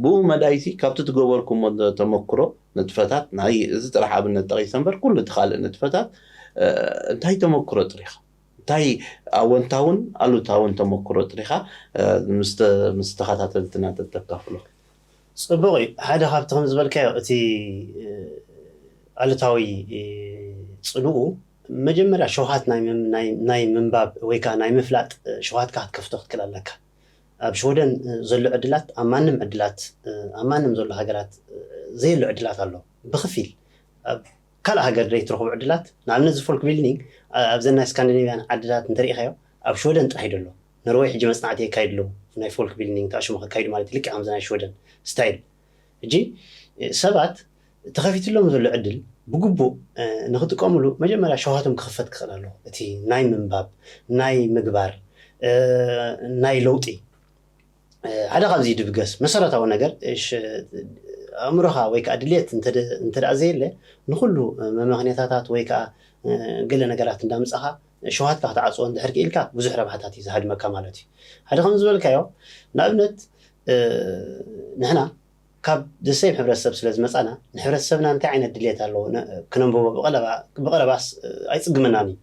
ብኡ መዳይቲ ካብቲ ትገበርኩሞ ተመክሮ ንጥፈታት ናይ እዚ ጥራሕ ኣብነት ጠቒሰ እምበር ኩሉ እቲ ካልእ ንጥፈታት እንታይ ተመክሮ ጥሪኻ እንታይ ኣወንታውን ኣሉታውን ተመክሮ ጥሪኻ ምስ ተኸታተልትና ተተካፍሎ ጽቡቕ እዩ። ሓደ ካብቲ ከም ዝበልካዮ እቲ ኣሉታዊ ጽልኡ መጀመርያ ሸውሃት ናይ ምንባብ ወይ ከዓ ናይ ምፍላጥ ሸውሃትካ ክትከፍቶ ክትክእል ኣለካ። ኣብ ሽወደን ዘሎ ዕድላት ኣብ ማንም ዕድላት ኣብ ማንም ዘሎ ሃገራት ዘየሎ ዕድላት ኣሎ። ብክፊል ኣብ ካልእ ሃገር ደይ ትረኽቡ ዕድላት፣ ንኣብነት እዚ ፎልክ ቢልዲንግ ኣብዘን ናይ ስካንዲኔቪያን ዓድታት እንተሪኢኻዮ ኣብ ሽወደን ጥራሕ ይደሎ። ነርወይ ሕጂ መጽናዕቲ የካይድ ኣለዉ ናይ ፎልክ ቢልዲንግ ተኣሽሙ ከካይዱ ማለት ልክዕ ከምዚ ናይ ሽወደን ስታይል። ሕጂ ሰባት ተኸፊትሎም ዘሎ ዕድል ብግቡእ ንክጥቀምሉ መጀመርያ ሸውሃቶም ክኽፈት ክኽእል ኣለዎ። እቲ ናይ ምንባብ፣ ናይ ምግባር፣ ናይ ለውጢ ሓደ ካብዚ ድብገስ መሰረታዊ ነገር ኣእምሮኻ ወይ ከዓ ድልየት እንተደኣ ዘየለ ንኩሉ መመክኔታታት ወይ ከዓ ገለ ነገራት እንዳምፃኻ ሸውሃትካ ክትዓፅዎ እንድሕር ክኢልካ ብዙሕ ረብሓታት እዩ ዝሃድመካ ማለት እዩ። ሓደ ከም ዝበልካዮ ንኣብነት ንሕና ካብ ደሰይም ሕብረተሰብ ስለ ዝመፃና ንሕብረተሰብና እንታይ ዓይነት ድልየት ኣለዎ ክነንብቦ ብቐረባስ ኣይፅግመናን እዩ።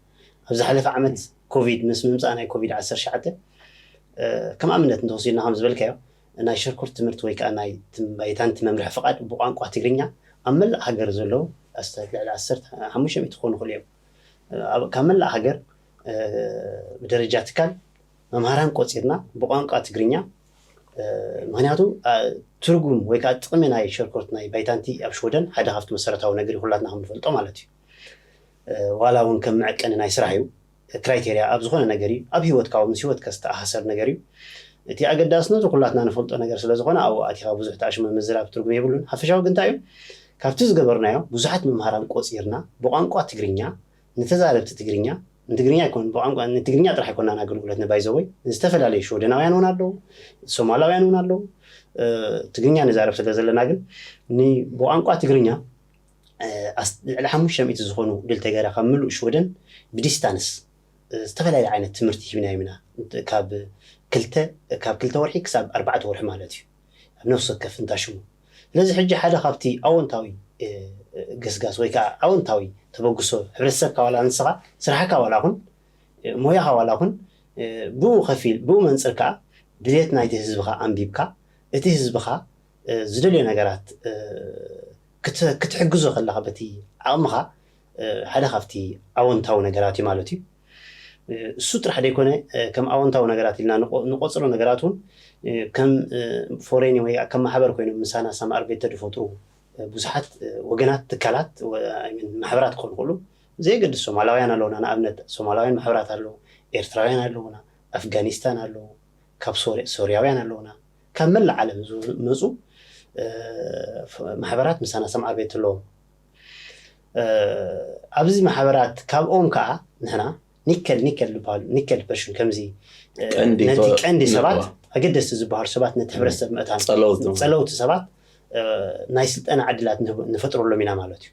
ኣብ ዝሓለፈ ዓመት ኮቪድ ምስ ምምፃእ ናይ ኮቪድ ዓሰርተ ትሽዓተ ከም ኣብነት እንተወሲድና ከም ዝበልካዮ ናይ ሸርኮት ትምህርቲ ወይ ከዓ ናይ ባይታንቲ መምርሒ ፍቓድ ብቋንቋ ትግርኛ ኣብ መላእ ሃገር ዘለዉ ልዕሊ ዓሰርተ ሓሙሽተ ሚእቲ ክኾኑ ይኽእሉ እዮም። ካብ መላእ ሃገር ብደረጃ ትካል መምሃራን ቆፂርና ብቋንቋ ትግርኛ ምክንያቱ ትርጉም ወይ ከዓ ጥቕሚ ናይ ሸርኮት ናይ ባይታንቲ ኣብ ሽወደን ሓደ ካብቲ መሰረታዊ ነገር ኩላትና ከም ንፈልጦ ማለት እዩ። ዋላ እውን ከም መዐቀኒ ናይ ስራሕ እዩ። ክራይቴርያ ኣብ ዝኾነ ነገር እዩ። ኣብ ህይወትካ እውን ምስ ህይወትካ ዝተኣሳሰር ነገር እዩ። እቲ ኣገዳስነቱ ኩላትና ንፈልጦ ነገር ስለ ዝኾነ ኣብኡ ኣቲኻ ብዙሕ ተኣሽሞ ምዝራብ ትርጉም የብሉን። ሓፈሻዊ ግን እንታይ እዩ? ካብቲ ዝገበርናዮ ብዙሓት መምሃራን ቆፂርና ብቋንቋ ትግርኛ ንተዛረብቲ ትግርኛ ንትግርኛ ኣይኮን ብቋንቋ ንትግርኛ ጥራሕ ኣይኮናን ኣገልግሎት ንባይዘወይ ዝተፈላለዩ ሽወደናውያን እውን ኣለዉ፣ ሶማላውያን እውን ኣለዉ። ትግርኛ ንዛረብ ስለ ዘለና ግን ብቋንቋ ትግርኛ ልዕሊ ሓሙሽተ ሚእቲ ዝኾኑ ድል ተገይራ ካብ ምሉእ ሽወደን ብዲስታንስ ዝተፈላለዩ ዓይነት ትምህርቲ ሂብና ሂብና ካብ ክልተ ካብ ክልተ ወርሒ ክሳብ ኣርባዕተ ወርሒ ማለት እዩ ኣብ ነፍሲ ወከፍ እንታሽሙ። ስለዚ ሕጂ ሓደ ካብቲ ኣወንታዊ ገስጋስ ወይ ከዓ ኣወንታዊ ተበግሶ ሕብረተሰብካ ዋላ ንስኻ ስራሕካ ዋላ ኹን ሞያኻ ዋላ ኹን ብኡ ከፊል ብኡ መንፅር ከዓ ድሌት ናይቲ ህዝብኻ ኣንቢብካ እቲ ህዝብኻ ዝደልዮ ነገራት ክትሕግዞ ከለኻ በቲ ዓቕምኻ ሓደ ካብቲ ኣወንታዊ ነገራት እዩ ማለት እዩ። እሱ ጥራሕ ዘይኮነ ከም ኣወንታዊ ነገራት ኢልና ንቆፅሮ ነገራት እውን ከም ፎሬን ወይ ከም ማሕበር ኮይኖም ምሳና ሳማር ቤት ተድፈጥሩ ብዙሓት ወገናት ትካላት ማሕበራት ክኾኑ ይኽእሉ። ዘየገድስ ሶማላውያን ኣለውና። ንኣብነት ሶማላውያን ማሕበራት ኣለዉ፣ ኤርትራውያን ኣለዉና፣ ኣፍጋኒስታን ኣለዉ፣ ካብ ሶርያውያን ኣለዉና፣ ካብ መላእ ዓለም ዝመፁ ማሕበራት ምሳና ሳማር ቤት ኣለዎም። ኣብዚ ማሕበራት ካብኦም ከዓ ንሕና ኒከል ኒከል ዝበሃሉ ኒከል ፐርሽን ከምዚ ነቲ ቀንዲ ሰባት ኣገደስቲ ዝበሃሉ ሰባት ነቲ ሕብረተሰብ ምእታን ፀለውቲ ሰባት ናይ ስልጠና ዕድላት ንፈጥረሎም ኢና ማለት እዩ።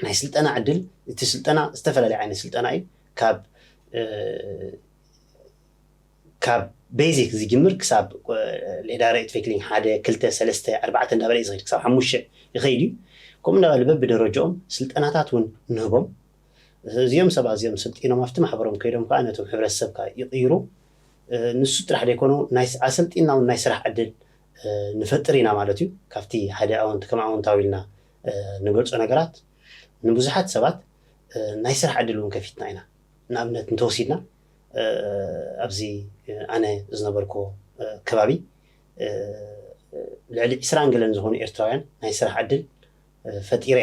ናይ ስልጠና ዕድል እቲ ስልጠና ዝተፈላለየ ዓይነት ስልጠና እዩ። ካብ ካብ ቤዚክ ዝጅምር ክሳብ ሌዳረ ኢትቬክሊንግ ሓደ ክልተ ሰለስተ ኣርባዕተ እንዳበለ እዩ ዝኸይድ ክሳብ ሓሙሽተ ይኸይድ እዩ። ከምኡ እንዳበለ በብደረጃኦም ስልጠናታት እውን ንህቦም። እዚኦም ሰባት እዚኦም ሰልጢኖም ኣብቲ ማሕበሮም ከይዶም ከዓ ነቶም ሕብረተሰብ ከዓ ይቕይሩ። ንሱ ጥራሕ ዘይኮኑ ናይ ኣሰልጢና እውን ናይ ስራሕ ዕድል ንፈጥር ኢና ማለት እዩ። ካብቲ ሓደ ኣወንት ከም ኣወንታዊ ኢልና ንገልፆ ነገራት ንብዙሓት ሰባት ናይ ስራሕ ዕድል እውን ከፊትና ኢና። ንኣብነት እንተወሲድና ኣብዚ ኣነ ዝነበርኩዎ ከባቢ ልዕሊ ዕስራን ገለን ዝኾኑ ኤርትራውያን ናይ ስራሕ ዕድል ፈጢረ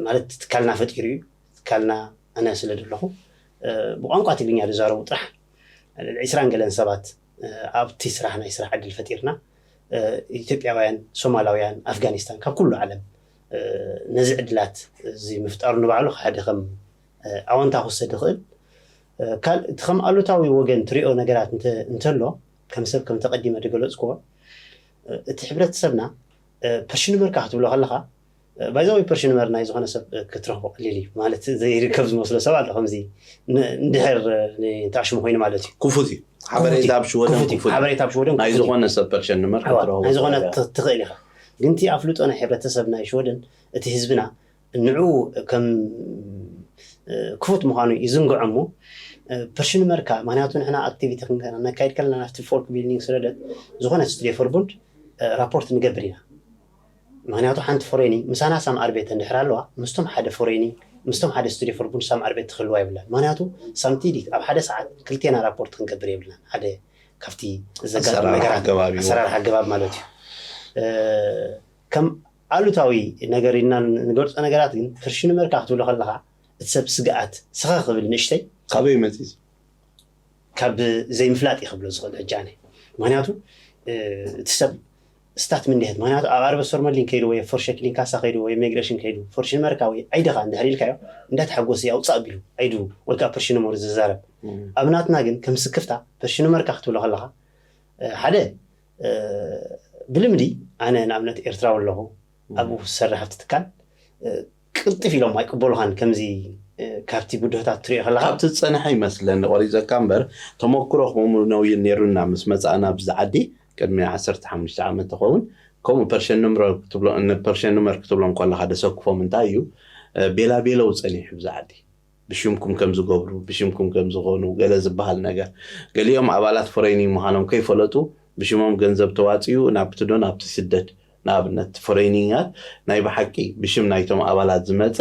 ማለት ትካልና ፈጢሩ እዩ። ትካልና ኣነ ስለ ዘለኹ ብቋንቋ ትግርኛ ዝዛረቡ ጥራሕ ልዕሊ ዕስራን ገለን ሰባት ኣብቲ ስራሕ ናይ ስራሕ ዕድል ፈጢርና ኢትዮጵያውያን፣ ሶማላውያን፣ ኣፍጋኒስታን ካብ ኩሉ ዓለም ነዚ ዕድላት እዚ ምፍጣሩ ንባዕሉ ሓደ ከም ኣወንታ ክወሰድ ይኽእል። ካልእ እቲ ከም ኣሉታዊ ወገን ትሪኦ ነገራት እንተሎ ከም ሰብ ከም ተቐዲመ ዝገለፅክዎ እቲ ሕብረተሰብና ፐርሽንበርካ ክትብሎ ከለኻ ባይዛዊ ፐርሽንበር ናይ ዝኾነ ሰብ ክትረኽቦ ቀሊል እዩ ማለት ዘይርከብ ዝመስሎ ሰብ ኣሎ ከምዚ እንድሕር ንተኣሽሙ ኮይኑ ማለት እዩ። ክፉት እዩ። ሓበሬታ ኣብ ሽወደን ክፉት እዩ። ሓበሬታ ኣብ ሽወደን ናይ ዝኾነ ሰብ ፐርሽንበር ክትረኽቦ ናይ ዝኾነ ትኽእል ኢኻ። ግን እቲ ኣፍልጦ ናይ ሕብረተሰብ ናይ ሽወደን እቲ ህዝብና ንዑ ከም ክፉት ምዃኑ ይዝንግዖ እሞ ፐርሽንበርካ ምክንያቱ ንሕና ኣክቲቪቲ ነካይድ ከለና ናብቲ ፎልክ ቢልዲንግ ስለደት ዝኾነ ስቱዲዮ ፈርቡንድ ራፖርት ንገብር ኢና። ምክንያቱ ሓንቲ ፎሬኒ ምሳና ሳም ኣርቤት እንድሕር ኣለዋ፣ ምስቶም ሓደ ፎሬኒ፣ ምስቶም ሓደ ስቱዲዮ ፎር ቡን ሳም ኣርቤት ትክልዋ ይብላል። ምክንያቱ ሳምቲዲ ኣብ ሓደ ሰዓት ክልቴና ራፖርት ክንገብር የብልናን። ሓደ ካብቲ ዘጋጥም ኣሰራርሓ ነገራት ኣገባብ እዩ። ኣሰራርሓ ኣገባብ ማለት እዩ። ከም ኣሉታዊ ነገር ኢልና ንገልፆ ነገራት ግን ፐርሽኑ መርካ ክትብሎ ከለካ እቲ ሰብ ስግኣት ስኸ ክብል ንእሽተይ ካበይ መፂ? ካብ ዘይምፍላጥ ይክብሎ ዝኽእል ሕጂ ኣነ። ምክንያቱ እቲ ሰብ ስታት ምንድሄት ምክንያቱ ኣብ ኣርበ ሶርመሊን ከይዱ ወይ ፎርሸክሊን ካሳ ከይዱ ወይ ኢሚግሬሽን ከይዱ ፎርሽን መርካ ወይ ኣይደኻ እንድሕር ኢልካዮ እንዳተሓጎሰ ኣውፃእ ቢሉ ኣይዱ ወይ ከዓ ፐርሽን ሞር ዝዛረብ። ኣብ ናትና ግን ከም ስክፍታ ፐርሽን መርካ ክትብሎ ከለካ ሓደ ብልምዲ ኣነ ንኣብነት ኤርትራዊ ኣለኹ ኣብኡ ዝሰርሕ ኣብቲ ትካል ቅልጥፍ ኢሎም ኣይቅበሉኻን። ከምዚ ካብቲ ብድሆታት ትሪኦ ከለካ ካብቲ ዝፀንሐ ይመስለኒ ቆሪፀካ እምበር ተመክሮ ከምኡ ነውይን ነይሩና ምስ መፃእና ኣብዚ ዓዲ ቅድሚ ዓሰርተ ሓሙሽተ ዓመት ትኸውን ከምኡ ፐርሸን ኑመር ክትብሎም ከለካ ደሰክፎም እንታይ እዩ ቤላ ቤለው ፀኒሑ ብዚ ዓዲ ብሽምኩም ከም ዝገብሩ ብሽምኩም ከም ዝኾኑ ገለ ዝበሃል ነገር ገሊኦም ኣባላት ፎሬኒንግ ምዃኖም ከይፈለጡ ብሽሞም ገንዘብ ተዋፅኡ ናብቲ ዶ ናብቲ ስደድ ንኣብነት ፎሬኒንጋት ናይ ብሓቂ ብሽም ናይቶም ኣባላት ዝመፀ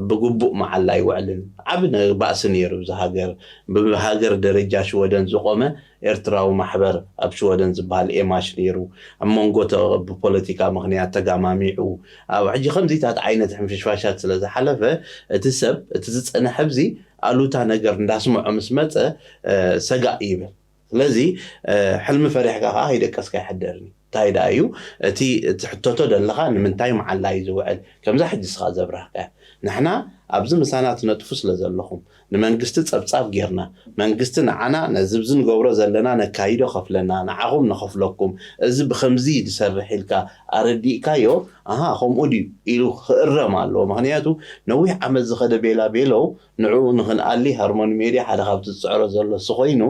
ብግቡእ መዓላ ኣይውዕልን ዓቢ ባእሲ ነይሩ እዚ ሃገር ብሃገር ደረጃ ሽወደን ዝቆመ ኤርትራዊ ማሕበር ኣብ ሽወደን ዝበሃል ኤማሽ ነይሩ ኣብ መንጎ ብፖለቲካ ምክንያት ተጋማሚዑ ኣብ ሕጂ ከምዚታት ዓይነት ሕንፍሽፋሻት ስለ ዝሓለፈ እቲ ሰብ እቲ ዝፀንሐ ብዚ ኣሉታ ነገር እንዳስምዖ ምስ መፀ ሰጋእ ይብል ስለዚ ሕልሚ ፈሪሕካ ከዓ ከይደቀስካ ይሕደርኒ እንታይ ደኣ እዩ እቲ ትሕተቶ ደለኻ ንምንታይ መዓላ እዩ ዝውዕል ከምዛ ሕጂ ስኻ ዘብራህካያ ንሕና ኣብዚ ምሳና ትነጥፉ ስለ ዘለኹም ንመንግስቲ ጸብጻብ ጌርና መንግስቲ ንዓና ነዚ ብዚ ንገብሮ ዘለና ነካይዶ ከፍለና ንዓኹም ንኸፍለኩም እዚ ብኸምዚ እዩ ዝሰርሕ ኢልካ ኣረዲእካዮ ኣሃ ከምኡ ድዩ ኢሉ ክእረም ኣለዎ ምኽንያቱ ነዊሕ ዓመት ዝኸደ ቤላ ቤለው ንዕኡ ንኽንኣሊ ሃርሞኒ ሜድያ ሓደ ካብቲ ዝፅዕሮ ዘሎ እሱ ኮይኑ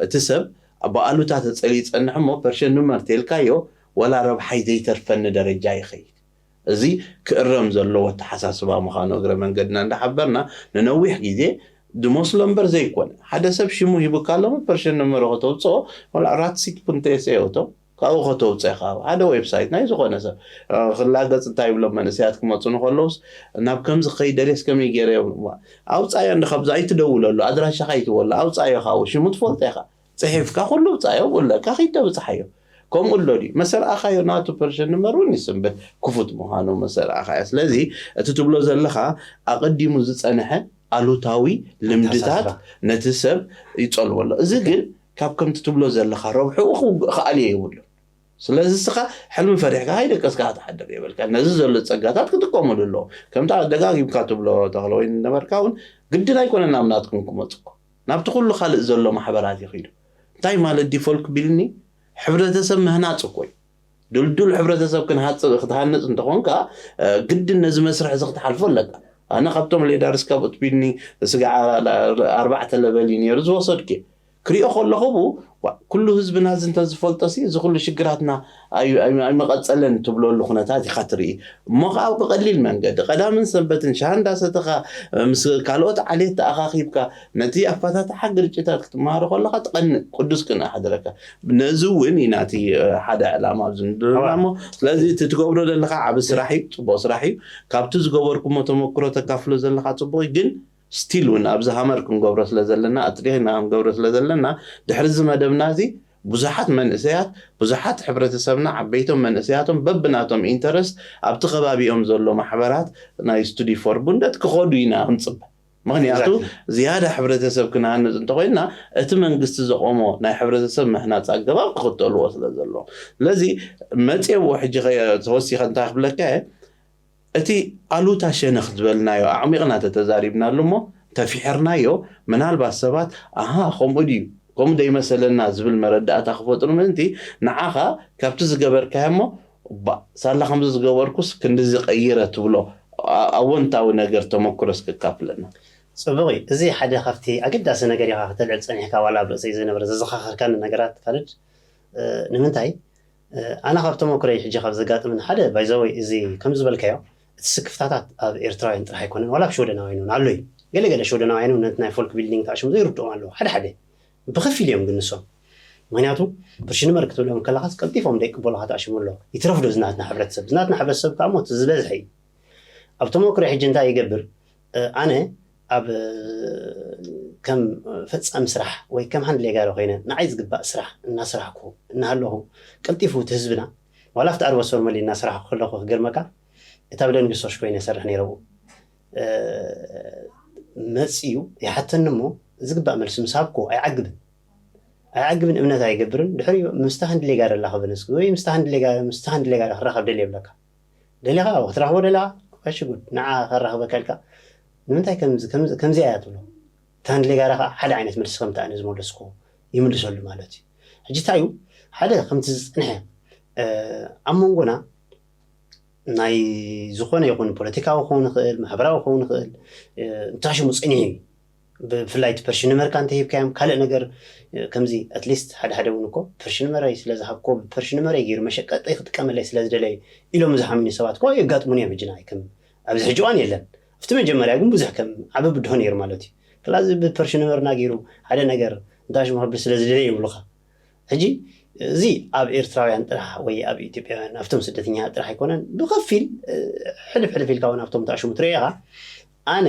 እቲ ሰብ ብኣሉታ ተፀልዩ ይፀንሕ እሞ ፐርሸን ኑመር ተልካዮ ወላ ረብሓይ ዘይተርፈኒ ደረጃ ይኸይድ እዚ ክእረም ዘለዎ ኣተሓሳስባ ምዃኑ እግረ መንገድና እንዳሓበርና ንነዊሕ ግዜ ዝመስሎ እምበር ዘይኮነ ሓደ ሰብ ሽሙ ሂቡካ ኣሎ ፐርሸን ኑመር ከተውፅኦ ወላ ራትሲት ፑንቴስ የውቶ ካብኡ ከተውፅእ ካብ ሓደ ዌብሳይት ናይ ዝኾነ ሰብ ክላገፅ እንታይ ይብሎም መንእሰያት ክመፁ ንከለውስ ናብ ከምዚ ከይደልየስ ከመይ ገይረ ኣውፃዮ እንደ ካብዚ ኣይትደውለሉ ኣድራሻኻ ኣይትበሉ ኣውፃዮ ካብኡ ሽሙ ትፈልጦ ኢኻ ፅሒፍካ ኩሉ ብፃዮ ብለካ ከይተብፅሓዮ ከምኡ ኣሎ ድዩ መሰልኣኻዮ ናቱ ፐርሽን ንመር እውን ይስንብት ክፉት ምዃኑ መሰልኣኻዮ ስለዚ እቲ ትብሎ ዘለኻ ኣቐዲሙ ዝፀንሐ ኣሉታዊ ልምድታት ነቲ ሰብ ይፀልዎ ኣሎ እዚ ግን ካብ ከምቲ ትብሎ ዘለኻ ረብሕኡ ክኣልዮ የብሉን ስለዚ እስኻ ሕልሚ ፈሪሕካ ኣይደቀስካ ክትሓድር የብልካ ነዚ ዘሎ ፀጋታት ክጥቀመሉ ኣለዎ ከምታ ደጋጊምካ ትብሎ ተኽለ ወይ ነበርካ እውን ግድን ኣይኮነን ናብ ናትኩም ክመፅኩም ናብቲ ኩሉ ካልእ ዘሎ ማሕበራት ይኺዱ እንታይ ማለት ዲ ፎልክ ቢልኒ ሕብረተሰብ ምህናፅ እኮ እዩ ድልዱል ሕብረተሰብ ክትሃንፅ እንተኾንካ ግድን ነዚ መስርሕ እዚ ክትሓልፎ ኣለካ ኣነ ካብቶም ሌዳርስ ካብ ኡትቢኒ ስጋዕ ኣርባዕተ ለበል እዩ ነይሩ ዝወሰድኩ ክሪኦ ከለኹ ቡ ኩሉ ህዝብና እዚ እንተዝፈልጦ ሲ እዚ ኩሉ ሽግራትና ኣይመቐፀለን ትብለሉ ኩነታት ኢኻ ትርኢ እሞ ከዓ ብቐሊል መንገዲ ቀዳምን ሰንበትን ሻሃ እንዳሰተኻ ምስ ካልኦት ዓሌት ተኣኻኺብካ ነቲ ኣፋታትሓ ግርጭታት ክትመሃሮ ከለኻ ትቐንእ ቅዱስ ክንኣሕድረካ ነዚ እውን ኢና እቲ ሓደ ዕላማ ኣብዚ ንድርና እሞ ስለዚ እቲ ትገብሮ ዘለካ ዓብ ስራሕ እዩ ፅቡቅ ስራሕ እዩ ካብቲ ዝገበርኩሞ ተመክሮ ተካፍሎ ዘለካ ፅቡቅ እዩ ግን ስቲል እውን ኣብዚ ሃመር ክንገብሮ ስለ ዘለና ኣጥሪሕና ክንገብሮ ስለ ዘለና ድሕሪ እዚ መደብና እዚ ብዙሓት መንእሰያት ብዙሓት ሕብረተሰብና ዓበይቶም መንእሰያቶም በብናቶም ኢንተረስት ኣብቲ ከባቢኦም ዘሎ ማሕበራት ናይ ስቱዲ ፎር ቡንደት ክኸዱ ኢና ክንፅበ ምክንያቱ ዝያዳ ሕብረተሰብ ክንሃንፅ እንተኮይንና እቲ መንግስቲ ዘቆሞ ናይ ሕብረተሰብ ምህናፅ ኣገባብ ክኽተልዎ ስለ ዘለዎ ስለዚ መፅየዎ ሕጂ ተወሲኸ እንታይ ክብለካ እየ እቲ ኣሉታ ሸነኽ ዝበልናዮ ኣዕሚቕና ተተዛሪብናሉ እሞ ተፊሐርናዮ ምናልባት ሰባት ኣሃ ከምኡ ድዩ ከምኡ ደይመሰለና ዝብል መረዳእታ ክፈጥሩ ምእንቲ ንዓኻ ካብቲ ዝገበርካዮ እሞ እባ ሳላ ከምዚ ዝገበርኩስ ክንድዚ ቀይረ ትብሎ ኣወንታዊ ነገር ተመክሮስ ክካፍለና። ጽቡቕ እዩ። እዚ ሓደ ካብቲ ኣገዳሲ ነገር ኢኻ ከተልዕል ጸኒሕካ ዋላ ኣብ ርእሰይ ዝነበረ ዘዘኻኸርካኒ ነገራት ካልድ ንምንታይ ኣነ ካብ ተመክሮይ ሕጂ ካብ ዘጋጥምን ሓደ ባይዘወይ እዚ ከም ዝበልካዮ እቲ ስክፍታታት ኣብ ኤርትራውያን ጥራሕ ኣይኮነን ዋላ ኣብ ሽወደናውያን እውን ኣሎ እዩ። ገለ ገለ ሽወደናውያን እውን ነቲ ናይ ፎልክ ቢልዲንግ ተኣሽሙ ዘይርድኦም ኣለዉ ሓደ ሓደ ብኸፊል እዮም ግን ንሶም ምክንያቱ ፕርሽንመር ክትብሎም ከለኻስ ቀልጢፎም ደይቅበሉኻ ተኣሽሙ ኣለዉ። ይትረፍ ዶ ዝናትና ሕብረተሰብ? ዝናትና ሕብረተሰብ ከዓ ሞት ዝበዝሐ እዩ። ኣብ ተመክሮ ሕጂ እንታይ ይገብር? ኣነ ኣብ ከም ፈጻሚ ስራሕ ወይ ከም ሓንቲ ሌጋሪ ኮይነ ንዓይ ዝግባእ ስራሕ እናስራሕኩ እናሃለኹ ቀልጢፉ እቲ ህዝብና ዋላ ኣብቲ ኣርበሶር መሊ እናስራሕኩ ከለኹ ክገርመካ እታ ብደንግሶሽ ኮይነ ይሰርሕ ነይረው መፅዩ ይሓተኒ እሞ ዝግባእ መልሲ ምስ ሃብኩ ኣይዓግብን ኣይዓግብን እምነት ኣይገብርን ድሕሪ ምስታ ክንዲ ሌጋሪ ኣላኸበ ነስኪ ወይ ምስታ ክንዲ ሌጋሪ ምስታ ክንዲ ሌጋሪ ክራኸብ ደልየ ይብለካ ደሊኻ ክትረኽቦ ደሊኻ ሽጉድ ንዓ ከራኽበካ ኢልካ ንምንታይ ከምዚ እያ ትብሎ እታ ንሌጋራ ከዓ ሓደ ዓይነት መልሲ ከምቲ ኣነ ዝመለስኩ ይምልሰሉ ማለት እዩ ሕጂ እንታይ እዩ ሓደ ከምቲ ዝፅንሐ ኣብ መንጎና ናይ ዝኾነ ይኹን ፖለቲካዊ ክኸውን ይኽእል ማሕበራዊ ክኸውን ይኽእል እንታሽሙ ፅኒሑ እዩ ብፍላይ እቲ ፐርሽንመርካ እንተሂብካዮም ካልእ ነገር ከምዚ ኣትሊስት ሓደ ሓደ እውን እኮ ፐርሽንመረይ ስለ ዝሃብኮ ፐርሽንመረይ ገይሩ መሸቀጠይ ክጥቀመለይ ስለ ዝደለዩ ኢሎም ዝሓምኑ ሰባት እኮ የጋጥሙን እዮም ሕጂ ንዓይ ከም ኣብዚ ሕጂ እዋን የለን ኣብቲ መጀመርያ ግን ብዙሕ ከም ዓቢ ብድሆ ነይሩ ማለት እዩ ክላዚ ብፐርሽንመርና ገይሩ ሓደ ነገር እንታይ ሽሙ ክብል ስለ ዝደለየ ይብሉኻ ሕጂ እዚ ኣብ ኤርትራውያን ጥራሕ ወይ ኣብ ኢትዮጵያውያን ኣብቶም ስደተኛ ጥራሕ ኣይኮነን ብኸፊል ሕልፍ ሕልፍ ኢልካ እውን ኣብቶም ተኣሽሙ ትርእኻ ኣነ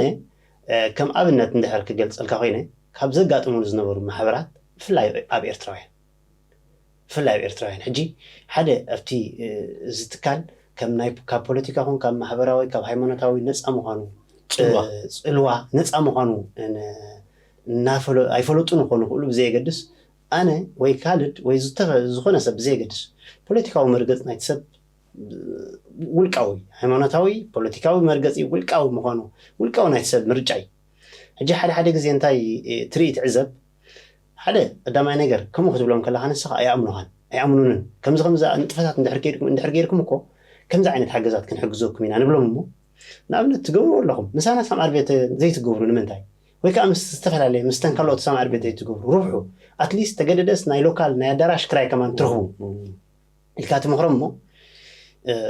ከም ኣብነት እንድሕር ክገልፀልካ ኮይነ ካብ ዘጋጥሙን ዝነበሩ ማሕበራት ብፍላይ ኣብ ኤርትራውያን ብፍላይ ኣብ ኤርትራውያን ሕጂ ሓደ ኣብቲ እዚ ትካል ከም ናይ ካብ ፖለቲካ ኹን ካብ ማሕበራዊ ካብ ሃይማኖታዊ ነፃ ምዃኑ ፅልዋ ነፃ ምዃኑ ኣይፈለጡን ይኾኑ ክእሉ ብዘየገድስ ኣነ ወይ ካልድ ወይ ዝኾነ ሰብ ብዘየገድስ ፖለቲካዊ መርገፅ ናይቲ ሰብ ውልቃዊ ሃይማኖታዊ ፖለቲካዊ መርገፂ ውልቃዊ ምዃኑ ውልቃዊ ናይቲ ሰብ ምርጫ እዩ ሕጂ ሓደ ሓደ ግዜ እንታይ ትርኢ ትዕዘብ ሓደ ቀዳማይ ነገር ከምኡ ክትብሎም ከለኻ ንስኻ ኣይኣምኑኻን ኣይኣምኑንን ከምዚ ከምዚ ንጥፈታት እንድሕር ጌርኩም እንድሕር ጌርኩም እኮ ከምዚ ዓይነት ሓገዛት ክንሕግዘኩም ኢና ንብሎም እሞ ንኣብነት ትገብርዎ ኣለኹም ምሳና ሳምዓር ቤት ዘይትገብሩ ንምንታይ ወይ ከዓ ምስ ዝተፈላለየ ምስ ተን ካልኦት ሳምዓር ቤት ዘይትገብሩ ርብሑ ኣትሊስት ተገደደስ ናይ ሎካል ናይ ኣዳራሽ ክራይ ከማን ትረኽቡ ኢልካ ትምኽሮም እሞ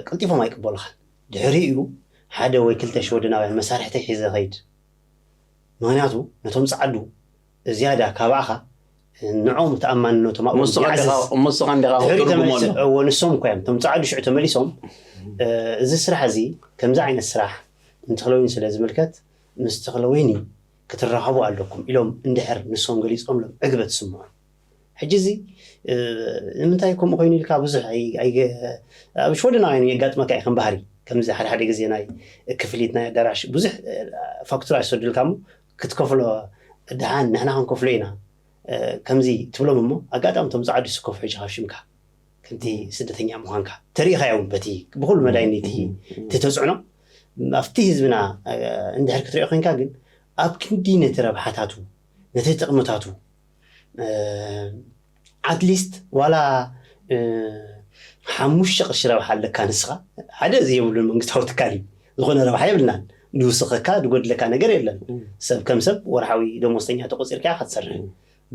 ቀልጢፎም ኣይቅበሉኻን ድሕሪኡ ሓደ ወይ ክልተ ሽወደናውያን መሳርሕተይ ሒዘ ኸይድ ምክንያቱ ነቶም ፃዓዱ ዝያዳ ካባዕኻ ንዖም ተኣማንነቶም ንሶም እኮ እዮም ቶም ፃዓዱ ሽዑ ተመሊሶም እዚ ስራሕ እዚ ከምዚ ዓይነት ስራሕ ንተኽለዊኒ ስለ ዝምልከት ምስ ተኽለዊኒ ክትራኸቡ ኣለኩም ኢሎም እንድሕር ንሶም ገሊፆምሎም ዕግበት ስምዖም ሕጂ እዚ ንምንታይ ከምኡ ኮይኑ ኢልካ ብዙሕ ኣብ ሽወደናውያን የጋጥመካ እዩ ከም ባህሪ ከምዚ ሓደ ሓደ ግዜ ናይ ክፍሊት ናይ ኣዳራሽ ብዙሕ ፋክቱራ ይሰዱልካ ክትከፍሎ ድሓን ንሕና ክንከፍሎ ኢና ከምዚ ትብሎም እሞ ኣጋጣሚ ቶም ፃዓዱ ስከፍ ሕጂ ካብ ሽምካ ከምቲ ስደተኛ ምዃንካ ተሪኢኻዮ እውን በቲ ብኩሉ መዳይ ነቲ እቲ ተፅዕኖ ኣብቲ ህዝብና እንድሕር ክትሪኦ ኮይንካ ግን ኣብ ክንዲ ነቲ ረብሓታቱ ነቲ ጥቕምታቱ ኣትሊስት ዋላ ሓሙሽተ ቅርሺ ረብሓ ኣለካ ንስኻ ሓደ እዚ የብሉን መንግስታዊ ትካል እዩ ዝኾነ ረብሓ የብልናን ዝውስኸካ ዝጎድለካ ነገር የለን ሰብ ከም ሰብ ወርሓዊ ደሞዝተኛ ተቆፂርካ ክትሰርሕ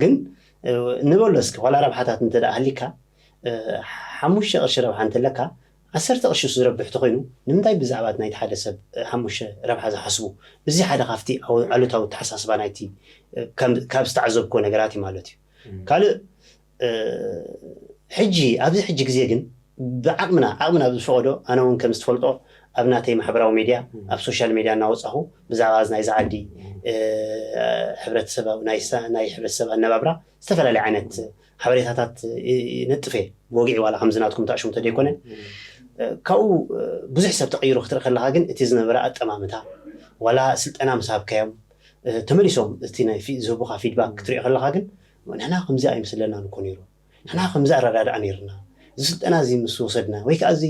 ግን ንበሎ እስኪ ዋላ ረብሓታት እንተ ሃሊካ ሓሙሽተ ቅርሺ ረብሓ እንተለካ ዓሰርተ ቅርሺ ዝረብሕ ተኮይኑ ንምንታይ ብዛዕባ ናይቲ ሓደ ሰብ ሓሙሽተ ረብሓ ዝሓስቡ እዚ ሓደ ካብቲ ኣሉታዊ ተሓሳስባ ናይቲ ካብ ዝተዓዘብክዎ ነገራት እዩ ማለት እዩ ካልእ ሕጂ ኣብዚ ሕጂ ግዜ ግን ብዓቕምና ዓቕምና ብዝፈቐዶ ኣነ እውን ከም ዝትፈልጦ ኣብ ናተይ ማሕበራዊ ሜድያ ኣብ ሶሻል ሜድያ እናወፃኹ ብዛዕባ ናይዚ ዓዲ ሕብረተሰብ ናይ ሕብረተሰብ ኣነባብራ ዝተፈላለዩ ዓይነት ሓበሬታታት ነጥፈ ብወግዒ ዋላ ከምዚ ናትኩም ተኣሽሙ ተደይኮነ ካብኡ ብዙሕ ሰብ ተቐይሩ ክትርኢ ከለካ ግን እቲ ዝነበረ ኣጠማምታ ዋላ ስልጠና ምስ ሃብካዮም ተመሊሶም እቲ ናይ ዝህቡካ ፊድባክ ክትሪኦ ከለካ ግን ንሕና ከምዚ ኣይምስለና ንኮ ነይሩ ንሕና ከምዚ ኣረዳድኣ ነይርና እዚ ስልጠና እዚ ምስ ወሰድና ወይ ከዓ እዚ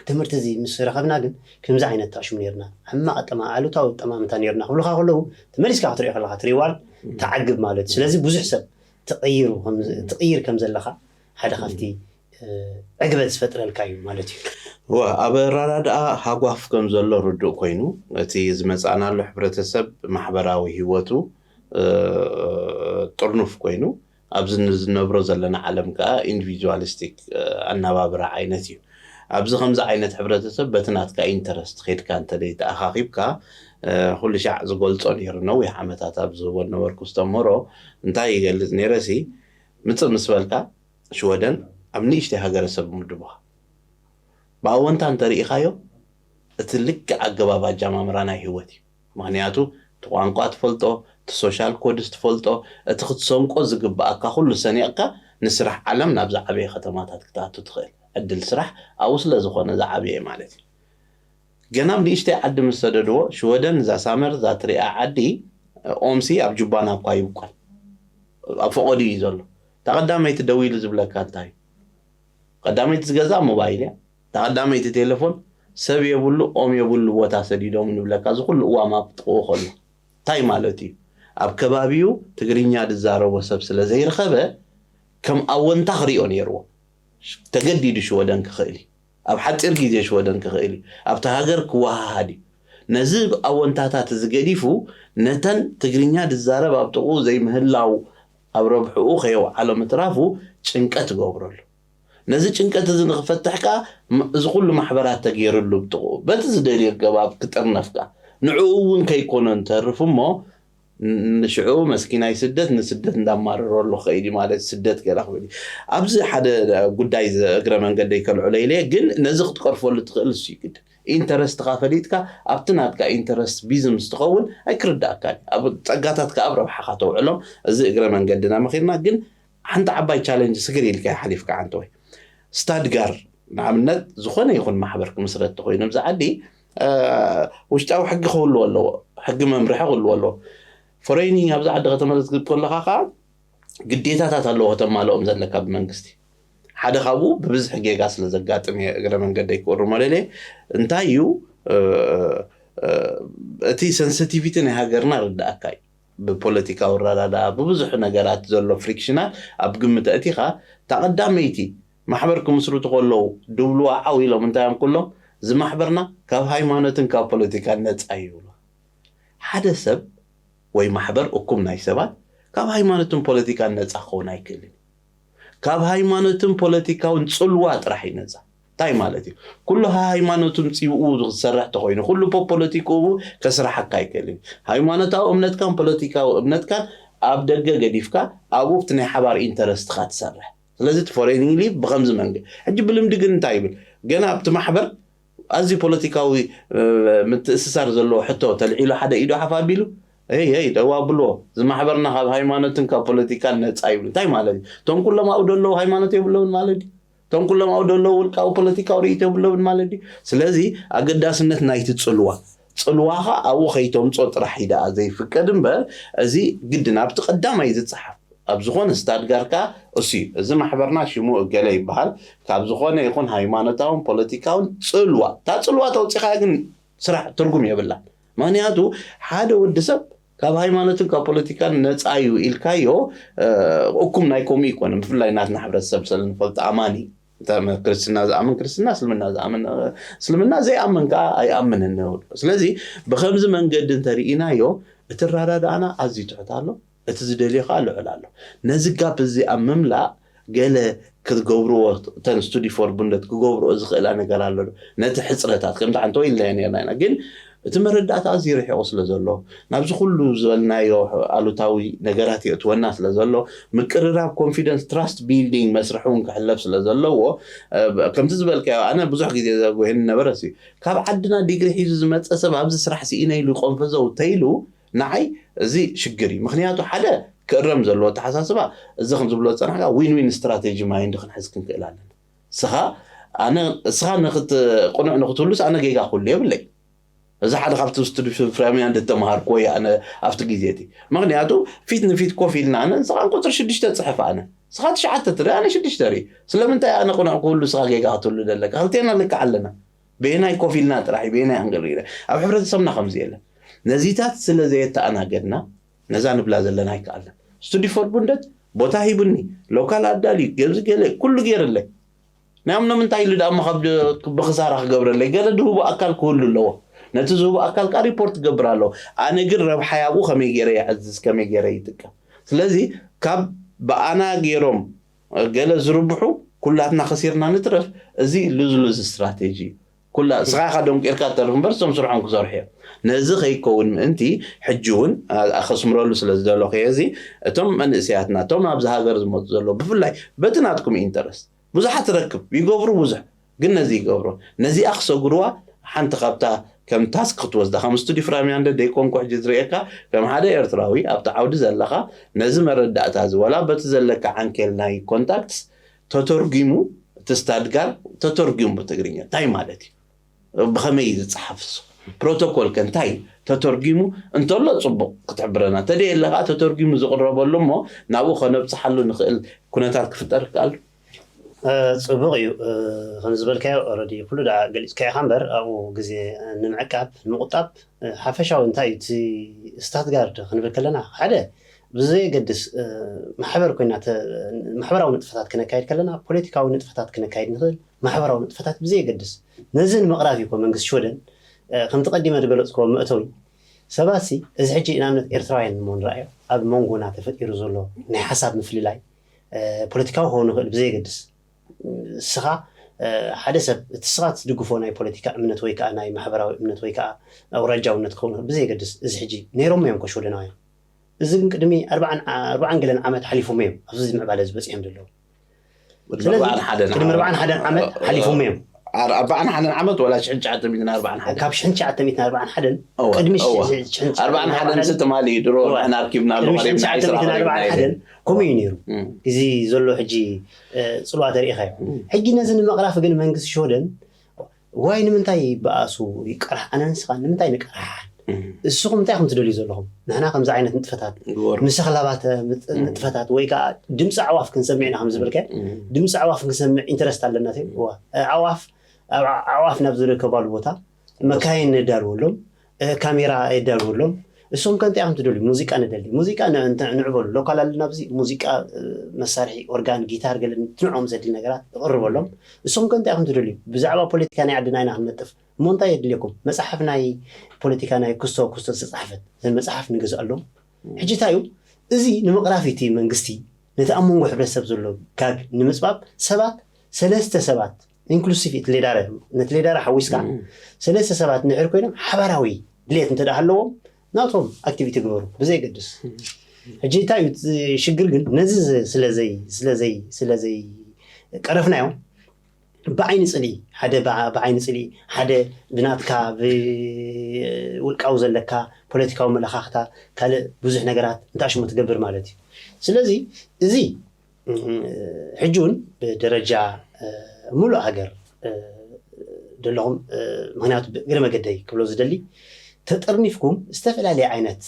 ትምህርቲ እዚ ምስ ረኸብና ግን ከምዚ ዓይነት ተኣሽሙ ነርና ሕማቕ ኣጠማ ኣሉታዊ ኣጠማምታ ነርና ክብሉካ ከለዉ ተመሊስካ ክትሪኦ ከለካ ትሪዋል ተዓግብ ማለት እዩ ስለዚ ብዙሕ ሰብ ተቐይሩ ትቕይር ከም ዘለካ ሓደ ካብቲ ዕግበት ዝፈጥረልካ እዩ ማለት እዩ ወ ኣብ ኣራዳድኣ ሃጓፍ ከም ዘሎ ርዱእ ኮይኑ እቲ ዝመፃእናሉ ሕብረተሰብ ማሕበራዊ ህይወቱ ጥርኑፍ ኮይኑ ኣብዚ ዝነብሮ ዘለና ዓለም ከዓ ኢንዲቪጁዋሊስቲክ ኣነባብራ ዓይነት እዩ ኣብዚ ከምዚ ዓይነት ሕብረተሰብ በቲ ናትካ ኢንተረስት ከድካ እንተደይ ተኣኻኺብካ ኩሉ ሻዕ ዝገልፆ ነይሩ ነዊሕ ዓመታት ኣብ ዝህቦ ነበርኩ ዝተምህሮ እንታይ ይገልፅ ነይረ ሲ ምጽእ ምስ በልካ ሽወደን ኣብ ንእሽተይ ሃገረሰብ ምድቡኻ ብኣወንታ እንተርኢኻዮ እቲ ልክዕ ኣገባብ ኣጀማምራ ናይ ህይወት እዩ። ምኽንያቱ እቲ ቋንቋ ትፈልጦ፣ እቲ ሶሻል ኮድስ ትፈልጦ፣ እቲ ክትሰንቆ ዝግብኣካ ኩሉ ሰኒቕካ ንስራሕ ዓለም ናብ ዝዓበየ ከተማታት ክትኣቱ ትኽእል ዕድል ስራሕ ኣብኡ ስለ ዝኾነ ዝዓበየ ማለት እዩ። ገና ኣብ ንእሽተይ ዓዲ ምስ ሰደድዎ ሽወደን እዛ ሳመር እዛ ትሪኣ ዓዲ ኦምሲ ኣብ ጁባና እኳ ይብቆል ኣብ ፈቐዱ እዩ ዘሎ። እታ ቀዳመይቲ ደው ኢሉ ዝብለካ እንታይ እዩ? ቀዳመይቲ ዝገዛ ሞባይል እያ። እታ ቀዳመይቲ ቴሌፎን ሰብ የብሉ ኦም የብሉ ቦታ ሰዲዶም ንብለካ እዚ ኩሉ እዋም ኣብ ጥቕኡ ከሎ እንታይ ማለት እዩ? ኣብ ከባቢኡ ትግርኛ ዝዛረቦ ሰብ ስለ ዘይረኸበ ከም ኣወንታ ክሪኦ ነይርዎ። ተገዲዱ ሽወደን ክኽእል እዩ። ኣብ ሓፂር ግዜ ሽወደን ክኽእል እዩ። ኣብቲ ሃገር ክወሃሃድ እዩ። ነዚ ኣወንታታት እዚ ገዲፉ ነተን ትግርኛ ዝዛረብ ኣብ ጥቕኡ ዘይምህላው ኣብ ረብሕኡ ከየውዓሎ ምትራፉ ጭንቀት እገብረሉ። ነዚ ጭንቀት እዚ ንክፈትሕ ከዓ ም- እዚ ኩሉ ማሕበራት ተገይርሉ ብጥቕኡ በቲ ዝደልዮ ኣገባብ ክጥርነፍ ከዓ ንዕኡ እውን ከይኮነ እንተርፍ እሞ ን- ንሽዑ መስኪናይ ስደት ንስደት እንዳማረረሉ ከይዲ ማለት ስደት ገላ ክብል እዩ። ኣብዚ ሓደ ጉዳይ እዚ እግረ መንገደይ ከልዕሎ ኢለ ግን ነዚ ክትቀርፈሉ ትኽእል እሱ ይግድን ኢንተረስትካ ፈሊጥካ ኣብቲ ናትካ ኢንተረስት ቢዚ ምስ ትኸውን ኣይክርዳእካን እዩ። ኣብ ጸጋታትካ ኣብ ረብሓኻ ተውዕሎም። እዚ እግረ መንገድና መኺርና ግን ሓንቲ ዓባይ ቻለንጅ ስግር ኢልካ ሓሊፍካ ሓንቲ ወይ ስታድጋር ንኣብነት ዝኾነ ይኹን ማሕበር ክምስረት ተኮይኑ ኣብዚ ዓዲ ውሽጣዊ ሕጊ ክህልዎ ኣለዎ፣ ሕጊ መምርሒ ክህልዎ ኣለዎ። ፎሬኒንግ ኣብዚ ዓዲ ከተመዝግብ ከለካ ከዓ ግዴታታት ኣለዎ ከተማልኦም ዘለካ ብመንግስቲ። ሓደ ካብኡ ብብዝሒ ጌጋ ስለ ዘጋጥም እየ እግረ መንገደይ ክእርሞ ደልየ። እንታይ እዩ እቲ ሰንሲቲቪቲ ናይ ሃገርና ርዳእካ እዩ። ብፖለቲካዊ ረዳዳ ብብዙሕ ነገራት ዘሎ ፍሪክሽናት ኣብ ግምት ኣእቲኻ እታ ቀዳመይቲ ማሕበር ክምስርቱ ከለዉ ድብልዋ ዓው ኢሎም እንታይ እዮም ኩሎም እዚ ማሕበርና ካብ ሃይማኖትን ካብ ፖለቲካን ነፃ እዩ ይብሉ። ሓደ ሰብ ወይ ማሕበር እኩም ናይ ሰባት ካብ ሃይማኖትን ፖለቲካን ነፃ ክኸውን ኣይክእልን። ካብ ሃይማኖትን ፖለቲካውን ፅልዋ ጥራሕ እዩ ነፃ። እንታይ ማለት እዩ? ኩሉ ሃይማኖቱ ምፅኡ ዝሰርሕ ተኮይኑ ኩሉ ፖለቲክኡ ከስራሓካ ኣይክእልን። ሃይማኖታዊ እምነትካን ፖለቲካዊ እምነትካን ኣብ ደገ ገዲፍካ ኣብኡ ብቲ ናይ ሓባር ኢንተረስትካ ትሰርሕ። ስለዚ እቲ ፎሬን ሊቭ ብከምዚ መንገ ሕጂ ብልምዲ ግን እንታይ ይብል ገና ኣብቲ ማሕበር ኣዝዩ ፖለቲካዊ ምትእስሳር ዘለዎ ሕቶ ተልዒሉ ሓደ ኢዱ ሓፍ ኣቢሉ ይ ይ ደው ኣብልዎ። እዚ ማሕበርና ካብ ሃይማኖትን ካብ ፖለቲካን ነፃ ይብሉ እንታይ ማለት እዩ? እቶም ኩሎም ኣብኡ ደለዉ ሃይማኖት የብለውን ማለት እዩ? እቶም ኩሎም ኣብኡ ደለዉ ውልቃዊ ፖለቲካዊ ርእይቶ የብለውን ማለት እዩ? ስለዚ ኣገዳስነት ናይቲ ፅልዋ ፅልዋኻ ኣብኡ ከይተምፆ ጥራሕ እዩ ደኣ ዘይፍቀድ እምበር እዚ ግድን ኣብቲ ቀዳማይ ዝፀሓፍ ኣብ ዝኾነ ስታድጋርካ እሱ እዩ። እዚ ማሕበርና ሽሙ እገለ ይበሃል ካብ ዝኾነ ይኹን ሃይማኖታውን ፖለቲካውን ፅልዋ እታ ፅልዋ ተውፂኻ ግን ስራሕ ትርጉም የብላ። ምክንያቱ ሓደ ወዲ ሰብ ካብ ሃይማኖትን ካብ ፖለቲካን ነፃ እዩ ኢልካዮ እኩም ናይ ከምኡ ይኮነ ብፍላይ ናትና ሕብረተሰብ ስለንፈልጥ ኣማኒ ክርስትና ዝኣምን ክርስትና እስልምና ዝኣምን እስልምና ዘይኣምን ከዓ ኣይኣምንን ንብሎ። ስለዚ ብከምዚ መንገዲ እንተርኢናዮ እቲ ኣረዳድኣና ኣዝዩ ትሑት ኣሎ። እቲ ዝደልዮ ከዓ ልዑል ኣሎ። ነዚ ጋፕ እዚ ኣብ ምምላእ ገለ ክትገብርዎ እተን ስቱዲ ፎር ቡንደት ክገብርኦ ዝኽእላ ነገር ኣሎ ዶ? ነቲ ሕፅረታት ከምቲ ሓንቲ ወይ ኢልና ነርና ኢና ግን እቲ መረዳእታ ኣዝዩ ርሒቑ ስለ ዘሎ ናብዚ ኩሉ ዝበልናዮ ኣሉታዊ ነገራት የእትወና ስለ ዘሎ ምቅርራብ ኮንፊደንስ ትራስት ቢልዲንግ መስርሒ እውን ክሕለፍ ስለ ዘለዎ ከምቲ ዝበልካዮ ኣነ ብዙሕ ግዜ ዘጉህን ነበረ እዩ ካብ ዓድና ዲግሪ ሒዙ ዝመፀ ሰብ ኣብዚ ስራሕ ስኢነ ኢሉ ቆንፈዘው ተይሉ ንዓይ እዚ ሽግር እዩ። ምክንያቱ ሓደ ክእረም ዘለዎ ኣተሓሳስባ እዚ ከም ዝብሎ ዝፀናሕካ ዊን ዊን ስትራቴጂ ማይንድ ክንሕዝ ክንክእል ኣለና። እስኻ ኣነ እስኻ ንክት ቅኑዕ ንክትህሉስ ኣነ ጌጋ ክህሉ የብለይ። እዚ ሓደ ካብቲ ስቱዲ ፍራሚያን ዝተምሃርኩዎ እዩ ኣነ ኣብቲ ግዜ እቲ ምክንያቱ ፊት ንፊት ኮፍ ኢልና ኣነ ንስኻን ቁፅሪ ሽዱሽተ ፅሕፍ ኣነ እስኻ ትሽዓተ ትርኢ ኣነ ሽዱሽተ ርኢ ስለምንታይ ኣነ ቅኑዕ ክህሉ እስኻ ጌጋ ክትህሉ ደለካ ክልቴና ልክዕ ኣለና በየናይ ኮፍ ኢልና ጥራሕ እዩ በየናይ ኣንገል ርኢና ኣብ ሕብረተሰብና ከምዚ የለን ነዚታት ስለ ዘየተኣናገድና ነዛ ንብላ ዘለና ኣይከኣልን ስቱዲ ፎር ቡንደት ቦታ ሂቡኒ ሎካል ኣዳልዩ ገብዚ ገለ ኩሉ ገይርለይ ናይ ኣምኖም እንታይ ኢሉ ደኣ ካብ ብክሳራ ክገብረለይ ገለ ዝህቡ ኣካል ክህሉ ኣለዎ ነቲ ዝህቡ ኣካል ከዓ ሪፖርት ክገብር ኣለዎ ኣነ ግን ረብሓይ ኣብኡ ከመይ ገይረ ይዕዝዝ ከመይ ገይረ ይጥቀም ስለዚ ካብ ብኣና ገይሮም ገለ ዝርብሑ ኩላትና ከሲርና ንትረፍ እዚ ሉዝ ሉዝ ስትራቴጂ እዩ ኩላ እስኻ ኢኻ ደንቂርካ እተርፍ እምበር እሶም ስርሖም ክሰርሑ እዮም። ነዚ ከይከውን ምእንቲ ሕጂ እውን ከስምረሉ ስለ ዝደለኹ እየ። እዚ እቶም መንእሰያትና እቶም ኣብዚ ሃገር ዝመፁ ዘለዉ ብፍላይ በቲ ናትኩም ኢንተረስት ብዙሓት ትረክብ ይገብሩ ብዙሕ ግን ነዚ ይገብሩ ነዚኣ ክሰግርዋ ሓንቲ ካብታ ከም ታስክ ክትወስዳ ከም ስቱዲ ፍራሚያንደ ደይኮንኩ ሕጂ ዝርእየካ ከም ሓደ ኤርትራዊ ኣብቲ ዓውዲ ዘለኻ ነዚ መረዳእታ እዚ ወላ በቲ ዘለካ ዓንኬል ናይ ኮንታክትስ ተተርጒሙ እቲ ስታድጋር ተተርጒሙ ብትግርኛ እንታይ ማለት እዩ ብኸመይ እዩ ዝፀሓፍ እሱ ፕሮቶኮል ከ እንታይ ተተርጒሙ እንተሎ ፅቡቕ ክትሕብረና ተደየለ ከዓ ተተርጒሙ ዝቕረበሉ እሞ ናብኡ ከነብፅሓሉ ንኽእል ኩነታት ክፍጠር ይከኣል ፅቡቕ እዩ ከም ዝበልካዮ ረዲ ኩሉ ዳ ገሊፅካዮ ኢኻ እምበር ኣብኡ ግዜ ንምዕቃብ ንምቁጣብ ሓፈሻዊ እንታይ እዩ እቲ ስታትጋርድ ክንብል ከለና ሓደ ብዘየገድስ ማሕበር ኮይና ማሕበራዊ ንጥፈታት ክነካይድ ከለና ፖለቲካዊ ንጥፈታት ክነካይድ ንኽእል ማሕበራዊ ንጥፈታት ብዘየገድስ ነዚ ንምቕራፍ እዩ መንግስቲ ሽወደን ከምቲ ቀዲመ ዝገለፅኮ መእተዊ ሰባት እዚ ሕጂ ንኣብነት ኤርትራውያን እሞ ንረኣዮ ኣብ መንጎና ተፈጢሩ ዘሎ ናይ ሓሳብ ምፍልላይ ፖለቲካዊ ክኸውን ይኽእል ብዘየገድስ እስኻ ሓደ ሰብ እቲ ስኻ ትድግፎ ናይ ፖለቲካ እምነት ወይ ከዓ ናይ ማሕበራዊ እምነት ወይ ከዓ ኣውራጃውነት ክኸውን ብዘየገድስ እዚ ሕጂ ነይሮም እዮም ከሽወደናውያን እዚ ግን ቅድሚ ኣርባዓን ገለን ዓመት ሓሊፎም እዮም ኣብዚ ምዕባለ ዝበፅሖም ዘለዉ ስለዚ ቅድሚ ኣርባዓን ሓደን ዓመት ሓሊፎም እዮም ኣርባዓን ሓደን ዓመት ወላ ሽሕን ትሽዓተ ሚእትን ኣርባዓን ሓደን ካብ ሽሕን ትሽዓተ ሚእትን ኣርባዓን ሓደን ቅድሚ ኣርባዓን ሓደን ሲ ትማሊ ድሮ ንሕና ኣርኪብናሉ ቅድሚ ሽሕን ትሽዓተ ሚእትን ኣርባዓን ሓደን ከምኡ እዩ ነይሩ እዚ ዘሎ ሕጂ ፅልዋ ተሪኢኻዮ ሕጂ ነዚ ንምቕራፍ ግን መንግስቲ ሽወደን ዋይ ንምንታይ ይበኣሱ ይቀራሕ ኣነ ንስኻ ንምንታይ ንቀራሕ እስኹም እንታይ ከም ትደልዩ ዘለኹም ንሕና ከምዚ ዓይነት ንጥፈታት ምሰኽላባት ንጥፈታት ወይ ከዓ ድምፂ ኣዕዋፍ ክንሰምዕ ኢና ከም ዝበልካ ድምፂ ኣዕዋፍ ክንሰምዕ ኢንተረስት ኣለና ኣዕዋፍ ኣዕዋፍ ናብ ዝርከባሉ ቦታ መካይን ነዳልወሎም ካሜራ የዳልወሎም እሶም ከ እንታይ እዮም ትደልዩ ሙዚቃ ንደሊ ሙዚቃ ንዕበሉ ሎካል ኣለና ኣብዚ ሙዚቃ መሳርሒ ኦርጋን ጊታር ገለ ትንዖም ዘድሊ ነገራት ንቕርበሎም እሶም ከ እንታይ እዮም ትደልዩ ብዛዕባ ፖለቲካ ናይ ዓድና ኢና ክንነጥፍ እሞ እንታይ የድልየኩም መፅሓፍ ናይ ፖለቲካ ናይ ክስቶ ክስቶ ዝተፃሕፈት እዘን መፅሓፍ ንገዝኣሎም ሕጂ እንታይ እዩ እዚ ንምቕራፍ እቲ መንግስቲ ነቲ ኣብ መንጎ ሕብረተሰብ ዘሎ ጋግ ንምፅባብ ሰባት ሰለስተ ሰባት ኢንክሉሲቭ እቲ ሌዳረ ነቲ ሌዳረ ሓዊስካ ሰለስተ ሰባት እንድሕር ኮይኖም ሓባራዊ ድሌት እንተ ደኣ ሃለዎም ናቶም ኣክቲቪቲ ግበሩ ብዘየገድስ ሕጂ እንታይ እዩ ሽግር ግን ነዚ ስለዘይ ስለዘይ ስለዘይ ቀረፍናዮ ብዓይኒ ፅሊ ሓደ ብዓይኒ ፅሊ ሓደ ብናትካ ብውልቃዊ ዘለካ ፖለቲካዊ መለኻኽታ ካልእ ብዙሕ ነገራት እንታሽሙ ትገብር ማለት እዩ ስለዚ እዚ ሕጂ እውን ብደረጃ ሙሉእ ሃገር ዘለኹም ምክንያቱ ብእግረ መገደይ ክብሎ ዝደሊ ተጠርኒፍኩም ዝተፈላለየ ዓይነት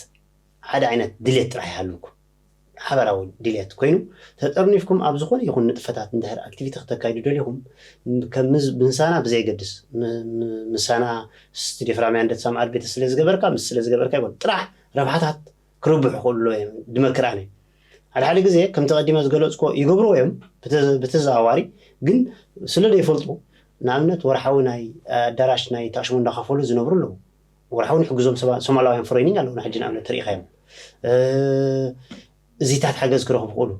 ሓደ ዓይነት ድሌት ጥራሕ ይሃልውኩም ሓበራዊ ድሌት ኮይኑ ተጠርኒፍኩም ኣብ ዝኾነ ይኹን ንጥፈታት እንድሕር ኣክቲቪቲ ክተካይዱ ደሊኹም ምሳና ብዘየገድስ ምሳና ስቱዲዮ ፍራምያ እንደት ሳምዓድ ቤተ ስለ ዝገበርካ ምስ ስለ ዝገበርካ ይኮን ጥራሕ ረብሓታት ክርብሑ ክእሉ እዮም ድመክር ኣነ ሓደ ሓደ ግዜ ከምቲ ቀዲመ ዝገለፅኮ ይገብርዎ እዮም ብተዘዋዋሪ ግን ስለ ዘይፈልጡ ንኣብነት ወርሓዊ ናይ ኣዳራሽ ናይ ታሽሙ እንዳኸፈሉ ዝነብሩ ኣለዉ ወርሓዊ ንሕግዞም ሶማላውያን ፍሬኒንግ ኣለዉ ንሕጂ ንኣብነት ትሪኢኻዮም እዚታት ሓገዝ ክረኽቡ ክእሉ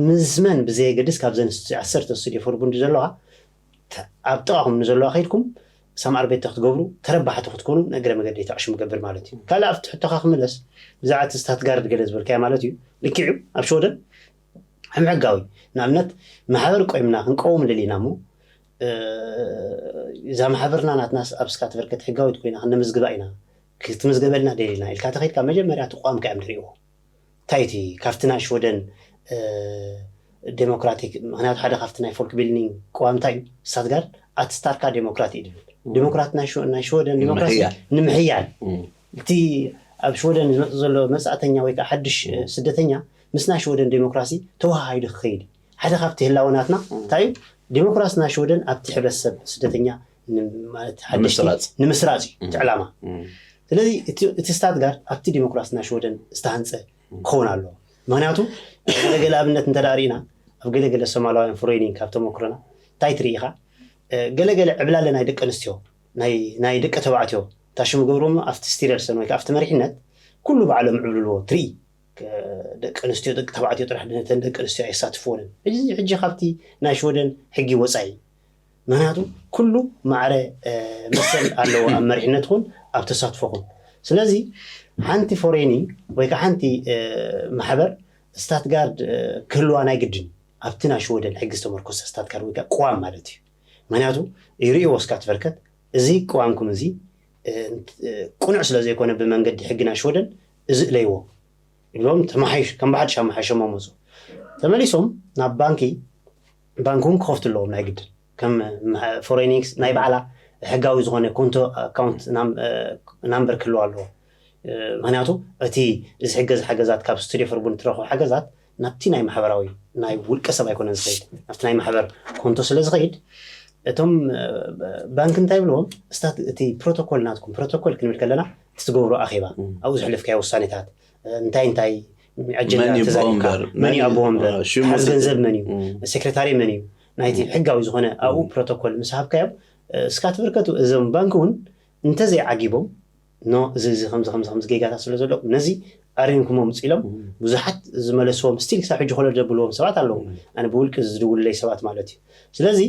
ምስ መን ብዘየገድስ ካብዘን ዓሰርተ ስቱዲዮ ፈርቡንድ ዘለዋ ኣብ ጥቓኹም ንዘለዋ ከይድኩም ሳምኣር ቤት ክትገብሩ ተረባሕቲ ክትኮኑ ንእግረ መገዲ ተዕሽሙ ገብር ማለት እዩ ካልእ ኣብቲ ሕቶኻ ክምለስ ብዛዕባ እቲ ስታትጋርድ ገለ ዝበልካዮ ማለት እዩ ልክዕ እዩ ኣብ ሽወደን ሕም ሕጋዊ ንኣብነት ማሕበር ቆይምና ክንቀውም ደሊና እሞ እዛ ማሕበርና ናትናስ ኣብ ስካትቨርከት ሕጋዊት ኮይና ክንምዝግባ ኢና ክትምዝገበልና ደሊና ኢልካ ተኸይድካ መጀመርያ ትቋምካ እዮም ንሪእዎ እንታይ እቲ ካብቲ ናይ ሽወደን ዴሞክራቲክ ምክንያቱ ሓደ ካብቲ ናይ ፎልክ ቢልዲንግ ቅዋም እንታይ እዩ ስታትጋርድ ኣትስታርካ ዴሞክራት እዩ ድብል ዴሞክራት ናይ ሽወደን ዴሞክራሲ ንምሕያል እቲ ኣብ ሽወደን ዝመፅ ዘሎ መፃእተኛ ወይ ከዓ ሓድሽ ስደተኛ ምስ ናይ ሽወደን ዴሞክራሲ ተወሃሂዱ ክኸይድ ሓደ ካብቲ ህላወናትና እንታይ እዩ ዴሞክራሲ ናይ ሽወደን ኣብቲ ሕብረተሰብ ስደተኛ ማለት ሓድሽ ንምስራፅ እዩ እቲ ዕላማ ስለዚ እቲ ስታትጋርድ ኣብቲ ዴሞክራሲ ናይ ሽወደን ዝተሃንፀ ክኸውን ኣለዎ ምክንያቱ ገለገለ ኣብነት እንተ ርኢና ኣብ ገለገለ ሶማላውያን ፍሬኒንግ ካብ ተመክሮና እንታይ ትርኢ ኢኻ ገለገለ ዕብላለ ናይ ደቂ ኣንስትዮ ናይ ደቂ ተባዕትዮ ታሽሙ ገብሮም ኣብቲ ስቲረርሰን ወይ ኣብቲ መሪሕነት ኩሉ ባዕሎም ዕብልልዎ ትርኢ ደቂ ኣንስትዮ ደቂ ተባዕትዮ ጥራሕ ነተን ደቂ ኣንስትዮ ኣየሳትፍዎንን ሕጂ ካብቲ ናይ ሽወደን ሕጊ ወፃኢ ምክንያቱ ኩሉ ማዕረ መሰል ኣለዎ ኣብ መሪሕነትኹን ኣብ ተሳትፎኹን። ስለዚ ሓንቲ ፎሬኒ ወይ ከዓ ሓንቲ ማሕበር ስታትጋርድ ክህልዋ ናይ ግድን ኣብቲ ናይ ሽወደን ሕጊ ዝተመርኮሰ ስታትጋርድ ወይ ከዓ ቅዋም ማለት እዩ። ምክንያቱ ይርእይዎ እስካት በርከት እዚ ቅዋምኩም እዚ ቅኑዕ ስለ ዘይኮነ ብመንገዲ ሕጊ ናይ ሽወደን እዚ እለይዎ ይብሎም ተመሓይሽ ከም ብሓድሽ ኣመሓይሾሞ መፁ። ተመሊሶም ናብ ባንኪ ባንክ እውን ክኸፍቱ ኣለዎም ናይ ግድን ከም ፎሬኒክስ ናይ በዓላ ሕጋዊ ዝኾነ ኮንቶ ኣካውንት ናምበር ክህልዋ ኣለዎ። ምክንያቱ እቲ እዚ ሕገዝ ሓገዛት ካብ ስቱዲዮ ፈርቡን ትረኽቦ ሓገዛት ናብቲ ናይ ማሕበራዊ ናይ ውልቀ ሰብ ኣይኮነን ዝኸይድ ናብቲ ናይ ማሕበር ኮንቶ ስለ ዝኸይድ እቶም ባንክ እንታይ ብልዎም ስታት እቲ ፕሮቶኮል ናትኩም ፕሮቶኮል ክንብል ከለና እቲ ትገብሮ ኣኼባ ኣብኡ ዘሕለፍካዮ ውሳኔታት እንታይ እንታይ ኣጀንዳ ተዛሪብካ መን እዩ ኣቦ ወንበር ሓዝ ገንዘብ መን እዩ ሴክሬታሪ መን እዩ ናይቲ ሕጋዊ ዝኾነ ኣብኡ ፕሮቶኮል ምስ ሃብካዮም እስካ ትብርከቱ እዞም ባንክ እውን እንተዘይዓጊቦም ኖ እዚ እዚ ከምዚ ከምዚ ከምዚ ጌጋታት ስለ ዘሎ ነዚ ኣርምኩሞ ምፅ ኢሎም ብዙሓት ዝመለስዎም ስቲል ክሳብ ሕጂ ኮለል ዘብልዎም ሰባት ኣለዉ ኣነ ብውልቂ ዝድውልለይ ሰባት ማለት እዩ ስለዚ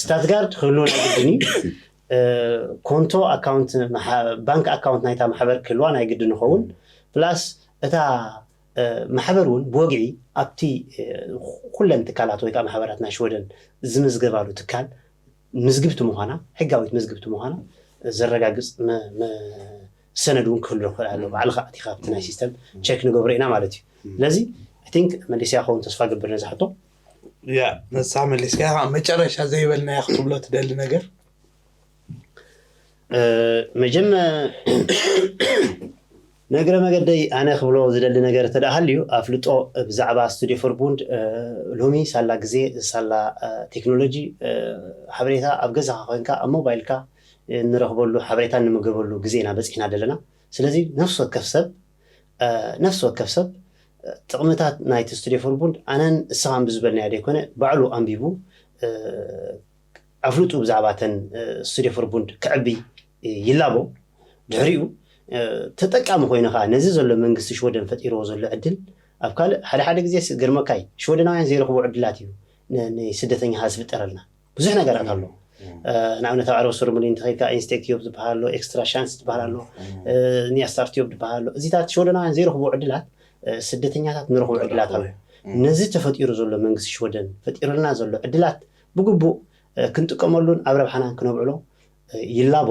ስታትጋርድ ክህልዎ ናይ ግድን እዩ ኮንቶ ኣካውንት ባንክ ኣካውንት ናይታ ማሕበር ክህልዋ ናይ ግድን ንኸውን ፕላስ እታ ማሕበር እውን ብወግዒ ኣብቲ ኩለን ትካላት ወይ ከዓ ማሕበራት ናይ ሽወደን ዝምዝገባሉ ትካል ምዝግብቲ ምዃና ሕጋዊት ምዝግብቲ ምዃና ዘረጋግፅ ሰነድ እውን ክህሉ ይኽእል ኣሎ ባዕልካ ኣቲካ ኣብቲ ናይ ሲስተም ቸክ ንገብሮ ኢና ማለት እዩ ስለዚ ቲንክ መሊስያ ከውን ተስፋ ገብር ነዚ ሕቶ ያ ነሳ መሊስካ መጨረሻ ዘይበልናያ ክትብሎ ትደሊ ነገር መጀመ ነግረ መገደይ ኣነ ክብሎ ዝደሊ ነገር እንተ ደኣ ሃልዩ ኣፍልጦ ብዛዕባ ስቱዲዮ ፎርቡንድ ሎሚ ሳላ ግዜ ሳላ ቴክኖሎጂ ሓበሬታ ኣብ ገዛኻ ኮይንካ ኣብ ሞባይልካ ንረኽበሉ ሓበሬታ ንምገበሉ ግዜ ኢና በፂሕና ዘለና ስለዚ ነፍሲ ወከፍ ሰብ ነፍሲ ወከፍ ሰብ ጥቕምታት ናይቲ ስቱዲዮ ፎርቡንድ ኣነን እስኻን ብዝበልናዮ ደይኮነ ባዕሉ ኣንቢቡ ኣፍልጡ ብዛዕባ ተን ስቱዲዮ ፎርቡንድ ክዕቢ ይላቦ ድሕሪኡ ተጠቃሚ ኮይኑ ከዓ ነዚ ዘሎ መንግስቲ ሽወደን ፈጢርዎ ዘሎ ዕድል ኣብ ካልእ ሓደ ሓደ ግዜ ግርመካይ ሽወደናውያን ዘይረኽቦ ዕድላት እዩ ንስደተኛ ዝፍጠረልና ብዙሕ ነገራት ኣሎ ንኣብነት ኣብ ዓረብ ስሩምሊ እንተኸይድካ ኢንስቴክቲዮብ ዝበሃል ኣሎ ኤክስትራ ሻንስ ዝበሃል ኣሎ ኒያስታርቲዮብ ዝበሃል ኣሎ እዚታት ሽወደናውያን ዘይረኽቦ ዕድላት ስደተኛታት ንረኽቦ ዕድላት ኣሎ ነዚ ተፈጢሩ ዘሎ መንግስቲ ሽወደን ፈጢሩልና ዘሎ ዕድላት ብግቡእ ክንጥቀመሉን ኣብ ረብሓናን ክነብዕሎ ይላቦ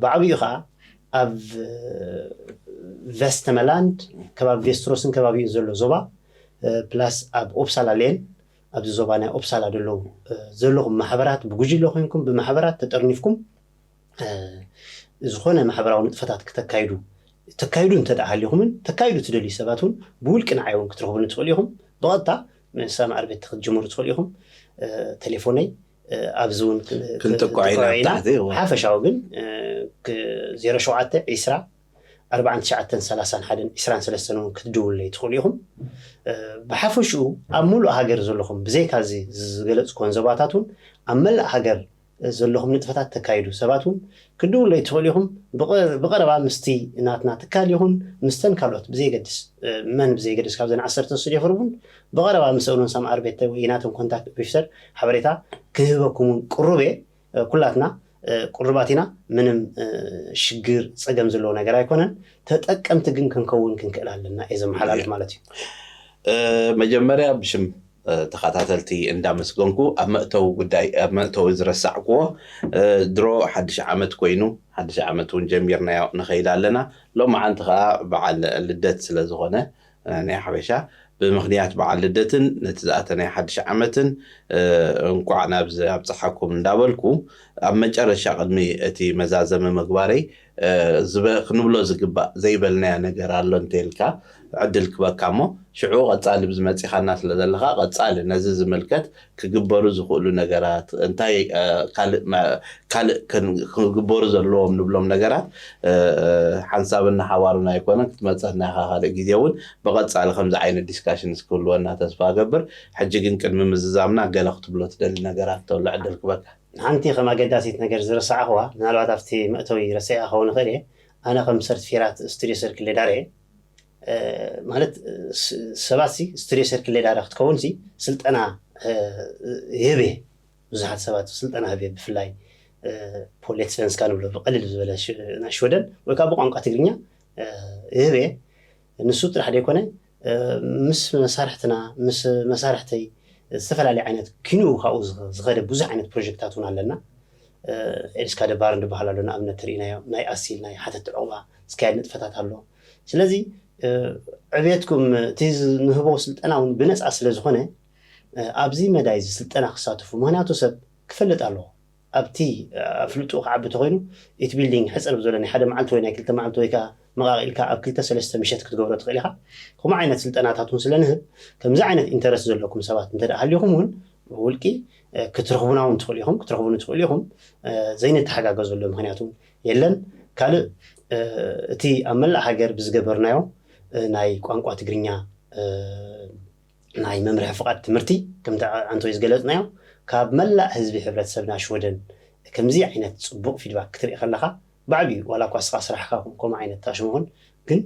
ብዓብኡ ከዓ ኣብ ቨስተመላንድ ከባቢ ቬስትሮስን ከባቢኡ ዘሎ ዞባ ፕላስ ኣብ ኦፕሳላ ሌን ኣብዚ ዞባ ናይ ኦፕሳላ ዘለዉ ዘለኹም ማሕበራት ብጉጅለ ኮይንኩም ብማሕበራት ተጠርኒፍኩም ዝኾነ ማሕበራዊ ንጥፈታት ክተካይዱ ተካይዱ እንተ ደኣ ሃሊኹምን ተካይዱ ትደልዩ ሰባት እውን ብውልቂ ንዓይ እውን ክትረኽቡኒ ትኽእሉ ኢኹም ብቐጥታ ምስ ኣማር ቤት ክትጅምሩ ትኽእሉ ኢኹም ቴሌፎነይ ኣብዚ እውን ክንጥቆዕ ኢና ብታሕቲ ሓፈሻዊ ግን ዜሮ ሸውዓተ ዒስራ ኣርባዓን ትሽዓተን ሰላሳን ሓደን ዒስራን ሰለስተን እውን ክትድውለይ ትኽእሉ ኢኹም ብሓፈሽኡ ኣብ ሙሉእ ሃገር ዘለኹም ብዘይካ እዚ ዝገለፅኩወን ዞባታት እውን ኣብ መላእ ሃገር ዘለኹም ንጥፈታት ተካይዱ ሰባት እውን ክድውለይ ትኽእሉ ኢኹም ብቐረባ ምስቲ ናትና ትካል ይኹን ምስተን ካልኦት ብዘይገድስ መን ብዘይገድስ ካብዘን ዓሰርተ ስቱዲዮ ፈርቡን ብቐረባ ምስ እብኖን ሳምኣር ቤተ ወይ ናቶም ኮንታክት ኦፊሰር ሓበሬታ ክህበኩም እውን ቅሩብ እየ ኩላትና ቅሩባት ኢና ምንም ሽግር ፀገም ዘለዎ ነገር ኣይኮነን ተጠቀምቲ ግን ክንከውን ክንክእል ኣለና እየ ዘመሓላልፍ ማለት እዩ መጀመርያ ብሽም ተኸታተልቲ እንዳመስገንኩ ኣብ መእተዊ ጉዳይ ኣብ መእተዊ ዝረሳዕክዎ ድሮ ሓድሽ ዓመት ኮይኑ ሓድሽ ዓመት እውን ጀሚርናዮ ንኸይድ ኣለና ሎማዓንቲ ከዓ በዓል ልደት ስለ ዝኾነ ናይ ሓበሻ ብምኽንያት በዓል ልደትን ነቲ ዝኣተ ናይ ሓድሽ ዓመትን እንቋዕ ናብዚ ኣብፀሓኩም እንዳበልኩ ኣብ መጨረሻ ቅድሚ እቲ መዛዘሚ ምግባረይ ክንብሎ ዝግባእ ዘይበልናዮ ነገር ኣሎ እንተይልካ ዕድል ክበካ እሞ ሽዑ ቀፃሊ ብዝመፂኻና ስለ ዘለካ ቀፃሊ ነዚ ዝምልከት ክግበሩ ዝኽእሉ ነገራት እንታይ ካልእ ክግበሩ ዘለዎም ንብሎም ነገራት ሓንሳብና ሓዋሩና ኣይኮነን ክትመፀና ኢኻ ካልእ ግዜ እውን ብቐፃሊ ከምዚ ዓይነት ዲስካሽን ክህልወና ተስፋ ገብር ሕጂ ግን ቅድሚ ምዝዛምና ገለ ክትብሎ ትደሊ ነገራት ተሎ ዕድል ክበካ ሓንቲ ከም ኣገዳሲት ነገር ዝረሳዕኽዋ ምናልባት ኣብቲ መእተዊ ረሲዐ ክኸውን ይኽእል እየ ኣነ ከም ሰርቲፊራት ስቱዲዮ ሰርክል ሌዳር እየ ማለት ሰባት ሲ ስቱዲዮ ሰርክል ሌዳር ክትከውን ሲ ስልጠና ይህብ እየ ብዙሓት ሰባት ስልጠና ህብ እየ። ብፍላይ ፖሌት ስቨንስካ ንብሎ ብቐልል ዝበለ ናይ ሽወደን ወይ ከዓ ብቋንቋ ትግርኛ ይህብ እየ። ንሱ ጥራሕ ዘይኮነ ምስ መሳርሕትና ምስ መሳርሕተይ ዝተፈላለየ ዓይነት ኪንኡ ካብኡ ዝኸደ ብዙሕ ዓይነት ፕሮጀክታት እውን ኣለና። ኤልስካ ደባር እንድበሃል ኣሎ፣ ንኣብነት ተርእናዮ ናይ ኣሲል ናይ ሓተት ዕቑባ ዝካየድ ንጥፈታት ኣሎ። ስለዚ ዕብየትኩም እቲ ንህቦ ስልጠና እውን ብነፃ ስለ ዝኾነ ኣብዚ መዳይ እዚ ስልጠና ክሳተፉ፣ ምክንያቱ ሰብ ክፈልጥ ኣለዎ። ኣብቲ ኣፍልጡ ክዓቢ ተኮይኑ እቲ ቢልዲንግ ሕፅር ብዝበለ ናይ ሓደ መዓልቲ ወይ ናይ ክልተ መዓልቲ ወይ ከዓ መቃቂልካ ኣብ ክልተ ሰለስተ ምሸት ክትገብሮ ትኽእል ኢኻ። ከምኡ ዓይነት ስልጠናታት እውን ስለ ንህብ ከምዚ ዓይነት ኢንተረስት ዘለኩም ሰባት እንተ ሃሊኹም እውን ውልቂ ክትረኽቡና እውን ትኽእሉ ኢኹም፣ ክትረኽቡኒ ትኽእሉ ኢኹም። ዘይንተሓጋገዘሉ ምክንያት እውን የለን። ካልእ እቲ ኣብ መላእ ሃገር ብዝገበርናዮ ናይ ቋንቋ ትግርኛ ናይ መምርሒ ፍቓድ ትምህርቲ ከምቲ ኣንቶይ ዝገለጽናዮ ካብ መላእ ህዝቢ ሕብረተሰብና ሽወደን ከምዚ ዓይነት ጽቡቕ ፊድባክ ክትርኢ ከለኻ ብዓብዩ ዋላ እኳ ስኻ ስራሕካ ከምኡ ዓይነት ታሽሞኹን ግን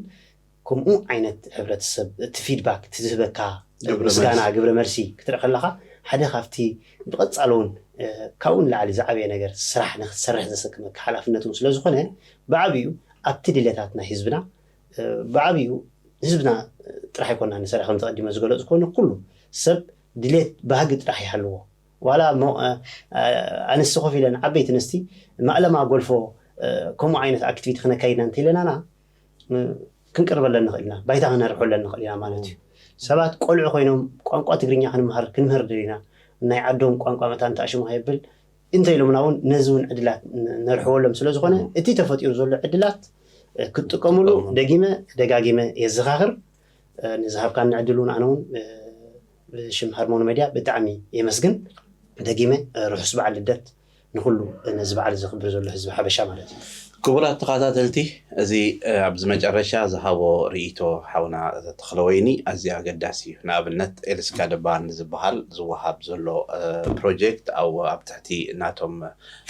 ከምኡ ዓይነት ሕብረተሰብ እቲ ፊድባክ እቲ ዝህበካ ምስጋና ግብረ መልሲ ክትርኢ ከለኻ ሓደ ካብቲ ብቐጻሊ እውን ካብኡ ንላዕሊ ዝዓበየ ነገር ስራሕ ንክትሰርሕ ዘሰክመካ ሓላፍነት እውን ስለ ዝኾነ ብዓብዩ ኣብቲ ድሌታት ናይ ህዝብና ብዓብዩ ህዝብና ጥራሕ ኣይኮና ንሰርሕ ከም ተቐዲመ ዝገለፁ ኮነ ኩሉ ሰብ ድሌት ባህጊ ጥራሕ ይሃልዎ ዋላ ኣንስቲ ኮፍ ኢለን ዓበይቲ ኣንስቲ ማእለማ ጎልፎ ከምኡ ዓይነት ኣክቲቪቲ ክነካይድና እንተኢለናና ክንቅርበለን ንኽእል ኢና፣ ባይታ ክነርሕለን ንኽእል ኢና ማለት እዩ። ሰባት ቆልዑ ኮይኖም ቋንቋ ትግርኛ ክንምሃር ክንምህር ድልና ናይ ዓዶም ቋንቋ መታን ተኣሽሙ ከየብል እንተ ኢሎምና እውን ነዚ እውን ዕድላት ነርሕወሎም ስለ ዝኾነ እቲ ተፈጢሩ ዘሎ ዕድላት ክትጥቀምሉ ደጊመ ደጋጊመ የዘኻኽር። ንዝሃብካኒ ዕድል እውን ኣነ እውን ብሽም ሃርሞኒ መድያ ብጣዕሚ የመስግን። ደጊመ ርሑስ በዓል ልደት ንኹሉ ነዚ በዓል ዘኽብር ዘሎ ህዝቢ ሓበሻ ማለት እዩ። ክቡራት ተኸታተልቲ፣ እዚ ኣብዚ መጨረሻ ዝሃቦ ርእይቶ ሓውና ተኽለወይኒ ኣዝዩ ኣገዳሲ እዩ። ንኣብነት ኤልስካ ደባር ንዝበሃል ዝወሃብ ዘሎ ፕሮጀክት ኣብ ኣብ ትሕቲ ናቶም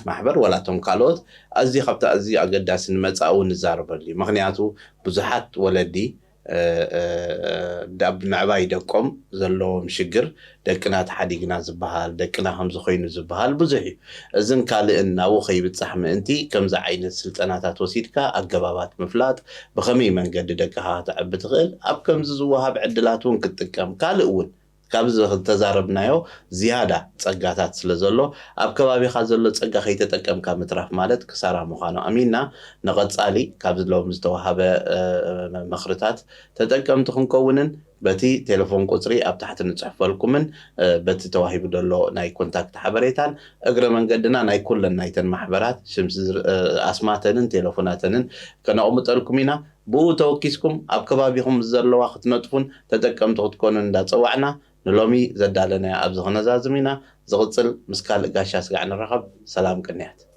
ማሕበር ዋላ እቶም ካልኦት ኣዝዩ ካብቲ ኣዝዩ ኣገዳሲ ንመጻኢ እውን ንዛረበሉ እዩ። ምክንያቱ ብዙሓት ወለዲ ኣብ ምዕባይ ደቆም ዘለዎም ሽግር ደቅና ተሓዲግና ዝበሃል ደቅና ከምዚ ኮይኑ ዝበሃል ብዙሕ እዩ። እዝን ካልእን ናብኡ ከይብፃሕ ምእንቲ ከምዚ ዓይነት ስልጠናታት ወሲድካ ኣገባባት ምፍላጥ ብኸመይ መንገዲ ደቅኻ ከተዕቢ ትኽእል ኣብ ከምዚ ዝወሃብ ዕድላት እውን ክትጥቀም ካልእ እውን ካብዚ ዝተዛረብናዮ ዝያዳ ፀጋታት ስለ ዘሎ ኣብ ከባቢኻ ዘሎ ፀጋ ከይተጠቀምካ ምትራፍ ማለት ክሳራ ምዃኑ ኣሚንና ንቐፃሊ ካብዚ ሎም ዝተዋሃበ ምኽርታት ተጠቀምቲ ክንከውንን በቲ ቴሌፎን ቁፅሪ ኣብ ታሕቲ ንፅሕፈልኩምን በቲ ተዋሂቡ ዘሎ ናይ ኮንታክት ሓበሬታን እግረ መንገድና ናይ ኩለን ናይተን ማሕበራት ሽምሲ ኣስማተንን ቴሌፎናተንን ከነቕምጠልኩም ኢና። ብኡ ተወኪስኩም ኣብ ከባቢኹም ዘለዋ ክትነጥፉን ተጠቀምቲ ክትኮኑ እንዳፀዋዕና ንሎሚ ዘዳለናዮ ኣብዚ ክነዛዝም ኢና። ዝቕፅል ምስ ካልእ ጋሻ ስጋዕ ንራኸብ። ሰላም ቅንያት።